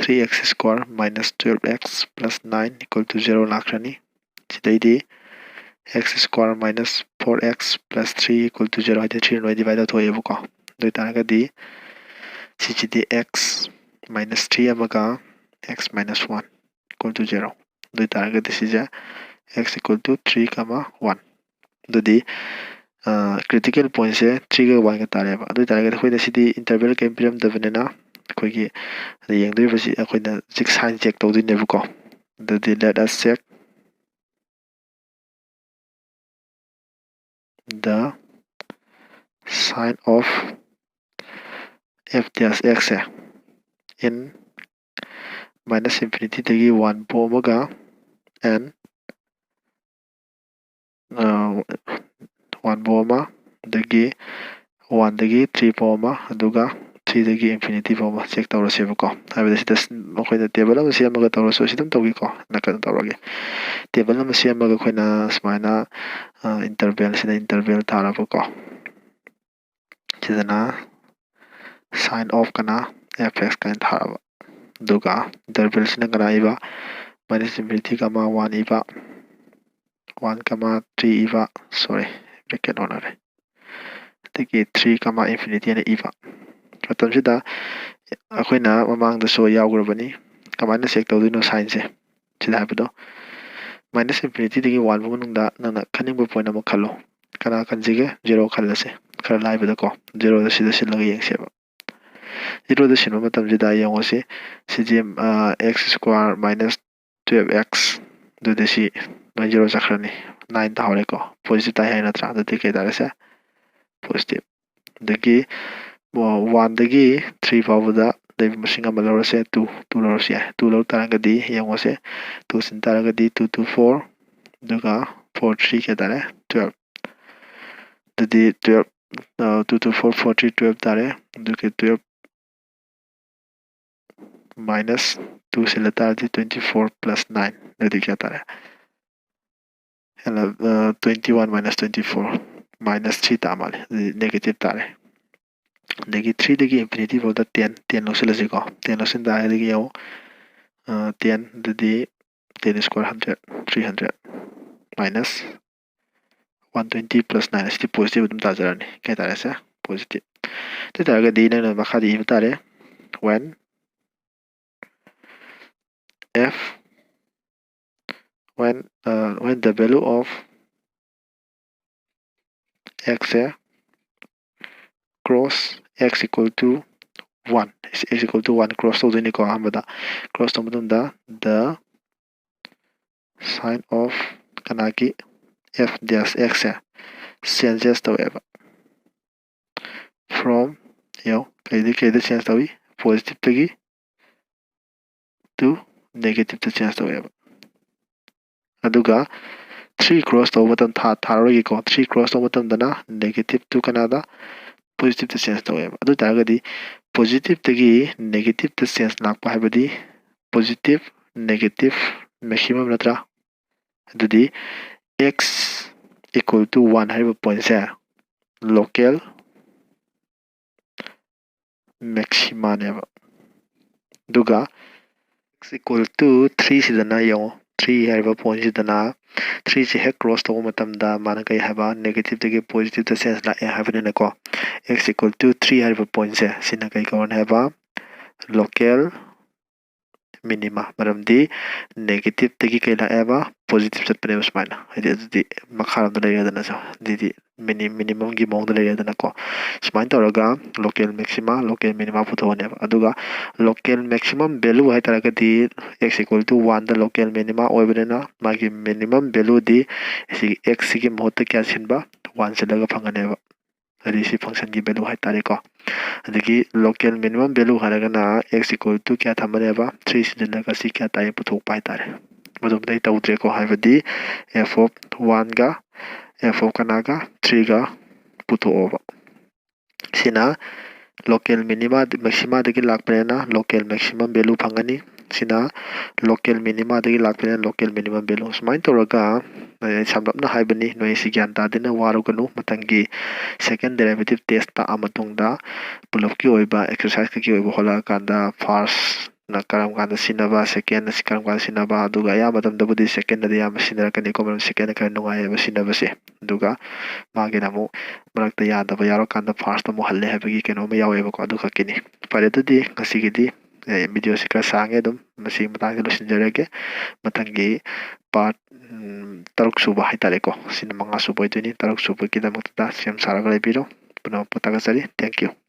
three x square minus twelve x plus nine equal to zero ꯂꯥꯛꯈ꯭ꯔꯅꯤ꯫ ꯁꯤꯗꯩꯗꯤ x square minus four x plus three equal to zero ꯍꯥꯏꯗꯤ three ꯅꯣꯏ divide ꯇꯧꯊꯣꯛꯑꯦꯕꯀꯣ꯫ ꯑꯗꯨ ꯑꯣꯏꯇꯥꯔꯒꯗꯤ ꯁꯤꯁꯤꯗꯤ x minus three ꯑꯃꯒ x minus one equal to zero꯫ ꯑꯗꯨ ꯑꯣꯏꯇꯥꯔꯒꯗꯤ ꯁꯤꯁꯦ x equal to three comma one꯫ ꯑꯗꯨꯗꯤ critical pointꯁꯦ threeꯒ oneꯒ ꯇꯥꯔꯦꯕ꯫ ꯑꯗꯨ ꯑꯣꯏꯇꯥꯔꯒꯗꯤ ꯑꯩꯈꯣꯏꯅ ꯁꯤꯗꯤ interval ꯀꯔꯤꯝ ꯄꯤꯔꯝꯗꯕꯅꯤꯅ ꯑꯩꯈꯣꯏꯒꯤ ꯌꯦꯡꯗꯣꯔꯤꯕꯁꯤ ꯑꯩꯈꯣꯏꯅ ꯍꯧꯖꯤꯛ sign check ꯇꯧꯗꯣꯏꯅꯦꯕꯀꯣ꯫ ꯑꯗꯨꯗꯤ let us check the sign of f dash xꯁꯦ in minus infinityꯗꯒꯤ one ꯐꯥꯎ ꯑꯃꯒ and one ꯐꯥꯎ ꯑꯃ, ꯑꯗꯒꯤ oneꯗꯒꯤ three ꯐꯥꯎ ꯑꯃ, ꯑꯗꯨꯒ ꯇꯤꯗꯒꯤ ꯏꯟꯐꯤꯅꯤꯇꯤ ꯐꯥꯎꯕ ꯆꯦꯛ ꯇꯧꯔꯁꯦꯕꯀꯣ꯫ ꯍꯥꯏꯕꯗꯤ ꯁꯤꯗ ꯁ-, ꯑꯩꯈꯣꯏꯅ ꯇꯦꯕꯜ ꯑꯃ ꯁꯦꯝꯃꯒ ꯇꯧꯔꯁꯨ, ꯁꯤ ꯑꯗꯨꯝ ꯇꯧꯒꯦꯀꯣ꯫ ꯅꯥꯀꯟꯗ ꯇꯧꯔꯒꯦ꯫ ꯇꯦꯕꯜ ꯑꯃ ꯁꯦꯝꯃꯒ ꯑꯩꯈꯣꯏꯅ ꯁꯨꯃꯥꯏꯅ, ꯑ, ꯏꯟꯇꯔꯚꯦꯜꯁꯤꯗ ꯏꯟꯇꯔꯚꯦꯜ ꯊꯥꯔꯕꯀꯣ꯫ ꯁꯤꯗꯅ ꯁꯥꯏꯟ ꯑꯣꯐ ꯀꯅꯥ, ꯑꯦꯐ ꯑꯦꯛꯁ ꯀꯥꯏꯅ ꯊꯥꯔꯕ꯫ ꯑꯗꯨꯒ ꯏꯟꯇꯔꯚꯦꯜꯁꯤꯅ ꯀꯅꯥ ꯏꯕ? ꯃꯥꯏꯅꯁ ꯏꯟꯐꯤꯅꯤꯇꯤ ꯀꯃꯥ ꯋꯥꯟ ꯏꯕ, ꯋꯥꯟ ꯀꯃꯥ ꯊ꯭ꯔꯤ ꯏꯕ, ꯁꯣꯔꯤ, ꯕ꯭ꯔꯦꯀꯦꯠ ꯑꯣꯟꯅꯔꯦ꯫ ꯑꯗꯒꯤ ꯊ꯭ꯔꯤ ꯀꯃꯥ ꯏꯟꯐꯤꯅꯤꯇꯤ ꯑꯅ ꯏꯕ꯫ ꯃꯇꯝꯁꯤꯗ ꯑꯩꯈꯣꯏꯅ ꯃꯃꯥꯡꯗꯁꯨ ꯌꯥꯎꯈ꯭ꯔꯕꯅꯤ꯫ ꯀꯃꯥꯏꯅ ꯆꯦꯛ ꯇꯧꯗꯣꯏꯅꯣ ꯁꯥꯏꯟꯁꯦ? ꯁꯤꯗ ꯍꯥꯏꯕꯗꯣ, ꯃꯥꯏꯅꯁ ꯏꯟꯐꯤꯅꯤꯇꯤꯗꯒꯤ ꯋꯥꯟ ꯐꯥꯎ ꯃꯅꯨꯡꯗ ꯅꯪꯅ ꯈꯟꯅꯤꯡꯕ ꯄꯣꯏꯟ ꯑꯃ ꯈꯜꯂꯣ꯫ ꯀꯅꯥ ꯈꯟꯁꯤꯒꯦ? ꯖꯦꯔꯣ ꯈꯜꯂꯁꯦ꯫ ꯈꯔ ꯂꯥꯏꯕꯗꯀꯣ, ꯖꯦꯔꯣꯗ ꯁꯤꯗ ꯁꯤꯜꯂꯒ ꯌꯦꯡꯁꯦꯕ꯫ ꯖꯦꯔꯣꯗ ꯁꯤꯟꯕ ꯃꯇꯝꯁꯤꯗ ꯌꯦꯡꯉꯨꯁꯤ, ꯁꯤꯁꯦ, ꯑ, ꯑꯦꯛꯁ ꯁ꯭ꯀ꯭ꯋꯥꯔ ꯃꯥꯏꯅꯁ ꯇꯨꯌꯦꯜꯐ ꯑꯦꯛꯁ, ꯑꯗꯨꯗꯤ ꯁꯤ ꯂꯣꯏ ꯖꯦꯔꯣ ꯆꯠꯈ꯭ꯔꯅꯤ, ꯅꯥꯏꯟ ꯇꯥꯍꯧꯔꯦꯀꯣ꯫ ꯄꯣꯖꯤꯇꯤꯚ ꯇꯥꯏ ꯍꯥꯏ ꯅꯠꯇ꯭ꯔꯥ? ꯑꯗꯨꯗꯤ ꯀꯩ ꯇꯥꯔꯦ ꯁꯦ? ꯄꯣꯖꯤꯇꯤꯚ꯫ ꯑꯗꯒꯤ, ꯑ, ꯋꯥꯟꯗꯒꯤ ꯊ꯭ꯔꯤ ꯐꯥꯎꯕꯗ ꯂꯩꯕ ꯃꯁꯤꯡ ꯑꯃ ꯂꯧꯔꯁꯦ, ꯇꯨ, ꯇꯨ ꯂꯧꯔꯁꯨ ꯌꯥꯏ꯫ ꯇꯨ ꯂꯧ ꯇꯥꯔꯒꯗꯤ ꯌꯦꯡꯉꯨꯁꯦ, ꯇꯨ ꯁꯤꯟ ꯇꯥꯔꯒꯗꯤ ꯇꯨ ꯇꯨ ꯐꯣꯔ, ꯑꯗꯨꯒ ꯐꯣꯔ ꯊ꯭ꯔꯤ ꯀꯌꯥ ꯇꯥꯔꯦ? ꯇꯨꯌꯦꯜꯐ꯫ ꯑꯗꯨꯗꯤ ꯇꯨꯌꯦꯜꯐ, ꯑ, two two four, four three ꯇꯨꯌꯦꯜꯐ ꯇꯥꯔꯦ꯫ ꯑꯗꯨꯒꯤ ꯇꯨꯌꯦꯜꯐ ꯃꯥꯏꯅꯁ ꯇꯨ ꯁꯤꯜꯂ ꯇꯥꯔꯗꯤ ꯇ꯭ꯋꯦꯟꯇꯤ ꯐꯣꯔ ꯄ꯭ꯂꯁ ꯅꯥꯏꯟ, ꯑꯗꯨꯗꯤ ꯀꯌꯥ ꯇꯥꯔꯦ? ꯑꯦꯂ-, ꯑ, twenty one minus twenty four, minus three ꯇꯥ ꯃꯥꯜꯂꯦ, ꯑꯗꯨꯗꯤ ꯅꯦꯒꯦꯇꯤꯚ ꯇꯥꯔꯦ꯫ ꯑꯗꯒꯤ ꯊ꯭ꯔꯤꯗꯒꯤ ꯏꯟꯐꯤꯅꯤꯇꯤ ꯐꯥꯎꯗ ꯇꯦꯟ, ꯇꯦꯟ ꯂꯧꯁꯤꯜꯂꯁꯤꯀꯣ꯫ ꯇꯦꯟ ꯂꯧꯁꯤꯟ ꯇꯥꯔꯒꯗꯤ ꯌꯦꯡꯉꯨ, ꯑ, ꯇꯦꯟ, ꯑꯗꯨꯗꯤ ten square hundred, three hundred minus one twenty plus nine, ꯑꯁꯤꯗꯤ ꯄꯣꯖꯤꯇꯤꯚ ꯑꯗꯨꯝ ꯇꯥꯖꯔꯅꯤ꯫ ꯀꯩ ꯍꯥꯏꯇꯥꯔꯦ ꯁꯦ? ꯄꯣꯖꯤꯇꯤꯚ꯫ ꯑꯗꯨ ꯑꯣꯏ ꯇꯥꯔꯒꯗꯤ ꯅꯪꯅ ꯃꯈꯥꯗ ꯏꯕ ꯇꯥꯔꯦ, one, F, when, uh, when the value of x say cross x equal to one, x equal to one cross ꯇꯧꯗꯣꯏꯅꯤꯀꯣ꯫ ꯑꯍꯥꯟꯕꯗ cross ꯇꯧꯕ ꯃꯇꯝꯗ the sign of ꯀꯅꯥꯒꯤ, f dash x ꯁꯦ changes ꯇꯧꯋꯦꯕ꯫ From, ꯌꯦꯡꯉꯣ, ꯀꯩꯗꯒꯤ ꯀꯩꯗ change ꯇꯧꯏ? ꯄꯣꯖꯤꯇꯤꯚꯇꯒꯤ ꯇꯨ ꯅꯦꯒꯦꯇꯤꯚꯇ change ꯇꯧꯋꯦꯕ꯫ ꯑꯗꯨꯒ ꯊ꯭ꯔꯤ cross ꯇꯧꯕ ꯃꯇꯝ ꯊꯥ-, ꯊꯥꯔꯔꯣꯏꯒꯦꯀꯣ꯫ ꯊ꯭ꯔꯤ cross ꯇꯧꯕ ꯃꯇꯝꯗꯅ ꯅꯦꯒꯦꯇꯤꯚ ꯇꯨ ꯀꯅꯥꯗ? ꯄꯣꯖꯤꯇꯤꯚꯇ change ꯇꯧꯋꯦꯕ꯫ ꯑꯗꯨ ꯑꯣꯏ ꯇꯥꯔꯒꯗꯤ ꯄꯣꯖꯤꯇꯤꯞꯇꯒꯤ ꯅꯦꯒꯦꯇꯤꯞꯇ ꯆꯦꯟꯖ ꯂꯥꯛꯄ ꯍꯥꯏꯕꯗꯤ ꯄꯣꯖꯤꯇꯤꯞ ꯅꯦꯒꯦꯇꯤꯞ ꯃꯦꯛꯁꯤꯃꯝ ꯅꯠꯇ꯭ꯔꯥ? ꯑꯗꯨꯗꯤ x equal to one ꯍꯥꯏꯔꯤꯕ ꯄꯣꯏꯟꯁꯦ ꯂꯣꯀꯦꯜ ꯃꯦꯛꯁꯤꯃꯥꯅꯦꯕ꯫ ꯑꯗꯨꯒ x equal to three ꯁꯤꯗꯅ ꯌꯦꯡꯉꯣ, ꯊ꯭ꯔꯤ ꯍꯥꯏꯔꯤꯕ ꯄꯣꯏꯟꯁꯤꯗꯅ ꯊ꯭ꯔꯤꯁꯦ ꯍꯦꯛ ꯀ꯭ꯔꯣꯁ ꯇꯧꯕ ꯃꯇꯝꯗ ꯃꯥꯅ ꯀꯩ ꯍꯥꯏꯕ? ꯅꯦꯒꯦꯇꯤꯞꯇꯒꯤ ꯄꯣꯖꯤꯇꯤꯞꯇ ꯆꯦꯟꯖ ꯂꯥꯛꯑꯦ ꯍꯥꯏꯕꯅꯤꯅꯀꯣ꯫ x equal to three ꯍꯥꯏꯔꯤꯕ ꯄꯣꯏꯟꯁꯦ ꯁꯤꯅ ꯀꯩ ꯀꯧꯔꯅꯤ ꯍꯥꯏꯕ? ꯂꯣꯀꯦꯜ ꯃꯤꯅꯤꯃꯥ꯫ ꯃꯔꯝꯗꯤ ꯅꯦꯒꯦꯇꯤꯞꯇꯒꯤ ꯀꯩ ꯂꯥꯛꯑꯦꯕ? ꯄꯣꯖꯤꯇꯤꯞ ꯆꯠꯄꯅꯦꯕ ꯁꯨꯃꯥꯏꯅ꯫ ꯍꯥꯏꯗꯤ ꯑꯗꯨꯗꯤ ꯃꯈꯥꯔꯣꯝꯗ ꯂꯩꯔꯦꯗꯅꯁꯨ꯫ ꯑꯗꯨꯗꯤ ꯃꯤꯅꯤ-, ꯃꯤꯅꯤꯃꯝꯒꯤ ꯃꯑꯣꯡꯗ ꯂꯩꯔꯦꯗꯅꯀꯣ꯫ ꯁꯨꯃꯥꯏꯅ ꯇꯧꯔꯒ ꯂꯣꯀꯦꯜ ꯃꯦꯛꯁꯤꯃꯥ, ꯂꯣꯀꯦꯜ ꯃꯤꯅꯤꯃꯥ ꯄꯨꯊꯣꯛꯑꯅꯦꯕ꯫ ꯑꯗꯨꯒ ꯂꯣꯀꯦꯜ ꯃꯦꯛꯁꯤꯃꯝ ꯚꯦꯂꯨ ꯍꯥꯏ ꯇꯥꯔꯒꯗꯤ x equal to one ꯗ ꯂꯣꯀꯦꯜ ꯃꯤꯅꯤꯃꯥ ꯑꯣꯏꯕꯅꯤꯅ ꯃꯥꯒꯤ ꯃꯤꯅꯤꯃꯝ ꯚꯦꯂꯨꯗꯤ ꯁꯤꯒꯤ x ꯁꯤꯒꯤ ꯃꯍꯨꯠꯇ ꯀꯌꯥ ꯁꯤꯟꯕ? ꯋꯥꯟ ꯁꯤꯜꯂꯒ ꯐꯪꯒꯅꯦꯕ꯫ ꯍꯥꯏꯗꯤ ꯁꯤ ꯐꯪꯁꯟꯒꯤ ꯚꯦꯂꯨ ꯍꯥꯏ ꯇꯥꯔꯦꯀꯣ꯫ ꯑꯗꯒꯤ ꯂꯣꯀꯦꯜ ꯃꯤꯅꯤꯃꯝ ꯚꯦꯂꯨ ꯍꯥꯏꯔꯒꯅ x equal to ꯀꯌꯥ ꯊꯝꯃꯅꯦꯕ? ꯊ꯭ꯔꯤ ꯁꯤꯖꯤꯜꯂꯒ ꯁꯤ ꯀꯌꯥ ꯇꯥꯏ ꯄꯨꯊꯣꯛꯄ ꯍꯥꯏ ꯇꯥꯔꯦ꯫ ꯃꯗꯨꯝꯗꯤ ꯑꯩ ꯇꯧꯗ꯭ꯔꯦꯀꯣ, ꯍꯥꯏꯕꯗꯤ f of one ꯒ f of ꯀꯅꯥꯒ? ꯊ꯭ꯔꯤꯒ ꯄꯨꯊꯣꯛꯑꯣꯕ꯫ ꯁꯤꯅ ꯂꯣꯀꯦꯜ ꯃꯤꯅꯤꯃꯥ, ꯃꯦꯛꯁꯤꯃꯥꯗꯒꯤ ꯂꯥꯛꯄꯅꯤꯅ ꯂꯣꯀꯦꯜ ꯃꯦꯛꯁꯤꯃꯝ ꯚꯦꯂꯨ ꯐꯪꯒꯅꯤ꯫ ꯁꯤꯅ ꯂꯣꯀꯦꯜ ꯃꯤꯅꯤꯃꯥꯗꯒꯤ ꯂꯥꯛꯄꯅꯤꯅ ꯂꯣꯀꯦꯜ ꯃꯤꯅꯤꯃꯝ ꯚꯦꯂꯨ꯫ ꯁꯨꯃꯥꯏꯅ ꯇꯧꯔꯒ, ꯑꯩ ꯁꯝꯂꯞꯅ ꯍꯥꯏꯕꯅꯤ, ꯅꯣꯏ ꯁꯤ ꯒ꯭ꯌꯥꯟ ꯇꯥꯗꯦꯅ ꯋꯥꯔꯨꯒꯅꯨ꯫ ꯃꯊꯪꯒꯤ ꯁꯦꯀꯦꯟ ꯗꯦꯔꯤꯚꯦꯇꯤꯞ ꯇꯦꯁ ꯇꯥꯛꯑ ꯃꯇꯨꯡꯗ ꯄꯨꯂꯞꯀꯤ ꯑꯣꯏꯕ ꯑꯦꯛꯁꯔꯁꯥꯏꯁ ꯀꯩꯀꯩ ꯑꯣꯏꯕ ꯍꯣꯠꯂꯛꯑꯀꯥꯟꯗ ꯐꯥꯔꯁꯅ ꯀꯔꯝ ꯀꯥꯟꯗ ꯁꯤꯖꯤꯟꯅꯕ, ꯁꯦꯀꯦꯟꯅ ꯀꯔꯝ ꯀꯥꯟꯗ ꯁꯤꯖꯤꯟꯅꯕ, ꯑꯗꯨꯒ ꯑꯌꯥꯝꯕ ꯃꯇꯝꯗꯕꯨꯗꯤ ꯁꯦꯀꯦꯟꯗꯗꯤ ꯑꯌꯥꯝꯕ ꯁꯤꯖꯤꯟꯅꯔꯛꯀꯅꯤꯀꯣ, ꯃꯔꯝꯗꯤ ꯁꯦꯀꯦꯟꯅ ꯈꯔ ꯅꯨꯡꯉꯥꯏꯌꯦꯕ ꯁꯤꯖꯤꯟꯅꯕꯁꯦ꯫ ꯑꯗꯨꯒ ꯃꯥꯒꯤꯅ ꯑꯃꯨꯛ ꯃꯔꯛꯇ ꯌꯥꯗꯕ ꯌꯥꯎꯔꯀꯥꯟꯗ ꯐꯥꯔꯁꯇ ꯑꯃꯨꯛ ꯍꯜꯂꯦ ꯍꯥꯏꯕꯒꯤ ꯀꯩꯅꯣꯝꯃ ꯌꯥꯎꯋꯦꯕꯀꯣ꯫ ꯑꯗꯨ ꯈꯛꯀꯤꯅꯤ꯫ ꯐꯔꯦ, ꯑꯗꯨꯗꯤ ꯉꯁꯤꯒꯤꯗꯤ, ꯑꯦ, ꯚꯤꯗꯤꯑꯣꯁꯤ ꯈꯔ ꯁꯥꯡꯉꯦ, ꯑꯗꯨꯝ ꯃꯁꯤꯒꯤ ꯃꯇꯥꯡꯗ ꯂꯣꯏꯁꯤꯟꯖꯔꯒꯦ꯫ ꯃꯊꯪꯒꯤ ꯄꯥꯔꯠ, ꯎꯝ, ꯇꯔꯨꯛ ꯁꯨꯕ ꯍꯥꯏ ꯇꯥꯔꯦꯀꯣ, ꯁꯤꯅ ꯃꯉꯥ ꯁꯨꯕ ꯑꯣꯏꯗꯣꯏꯅꯤ꯫ ꯇꯔꯨꯛ ꯁꯨꯕꯒꯤꯗꯃꯛꯇ ꯁꯦꯝ ꯁꯥꯔꯒ ꯂꯩꯕꯤꯔꯣ꯫ ꯄꯨꯝꯅꯃꯛꯄꯨ ꯊꯥꯒꯠꯆꯔꯤ꯫ Thank you꯫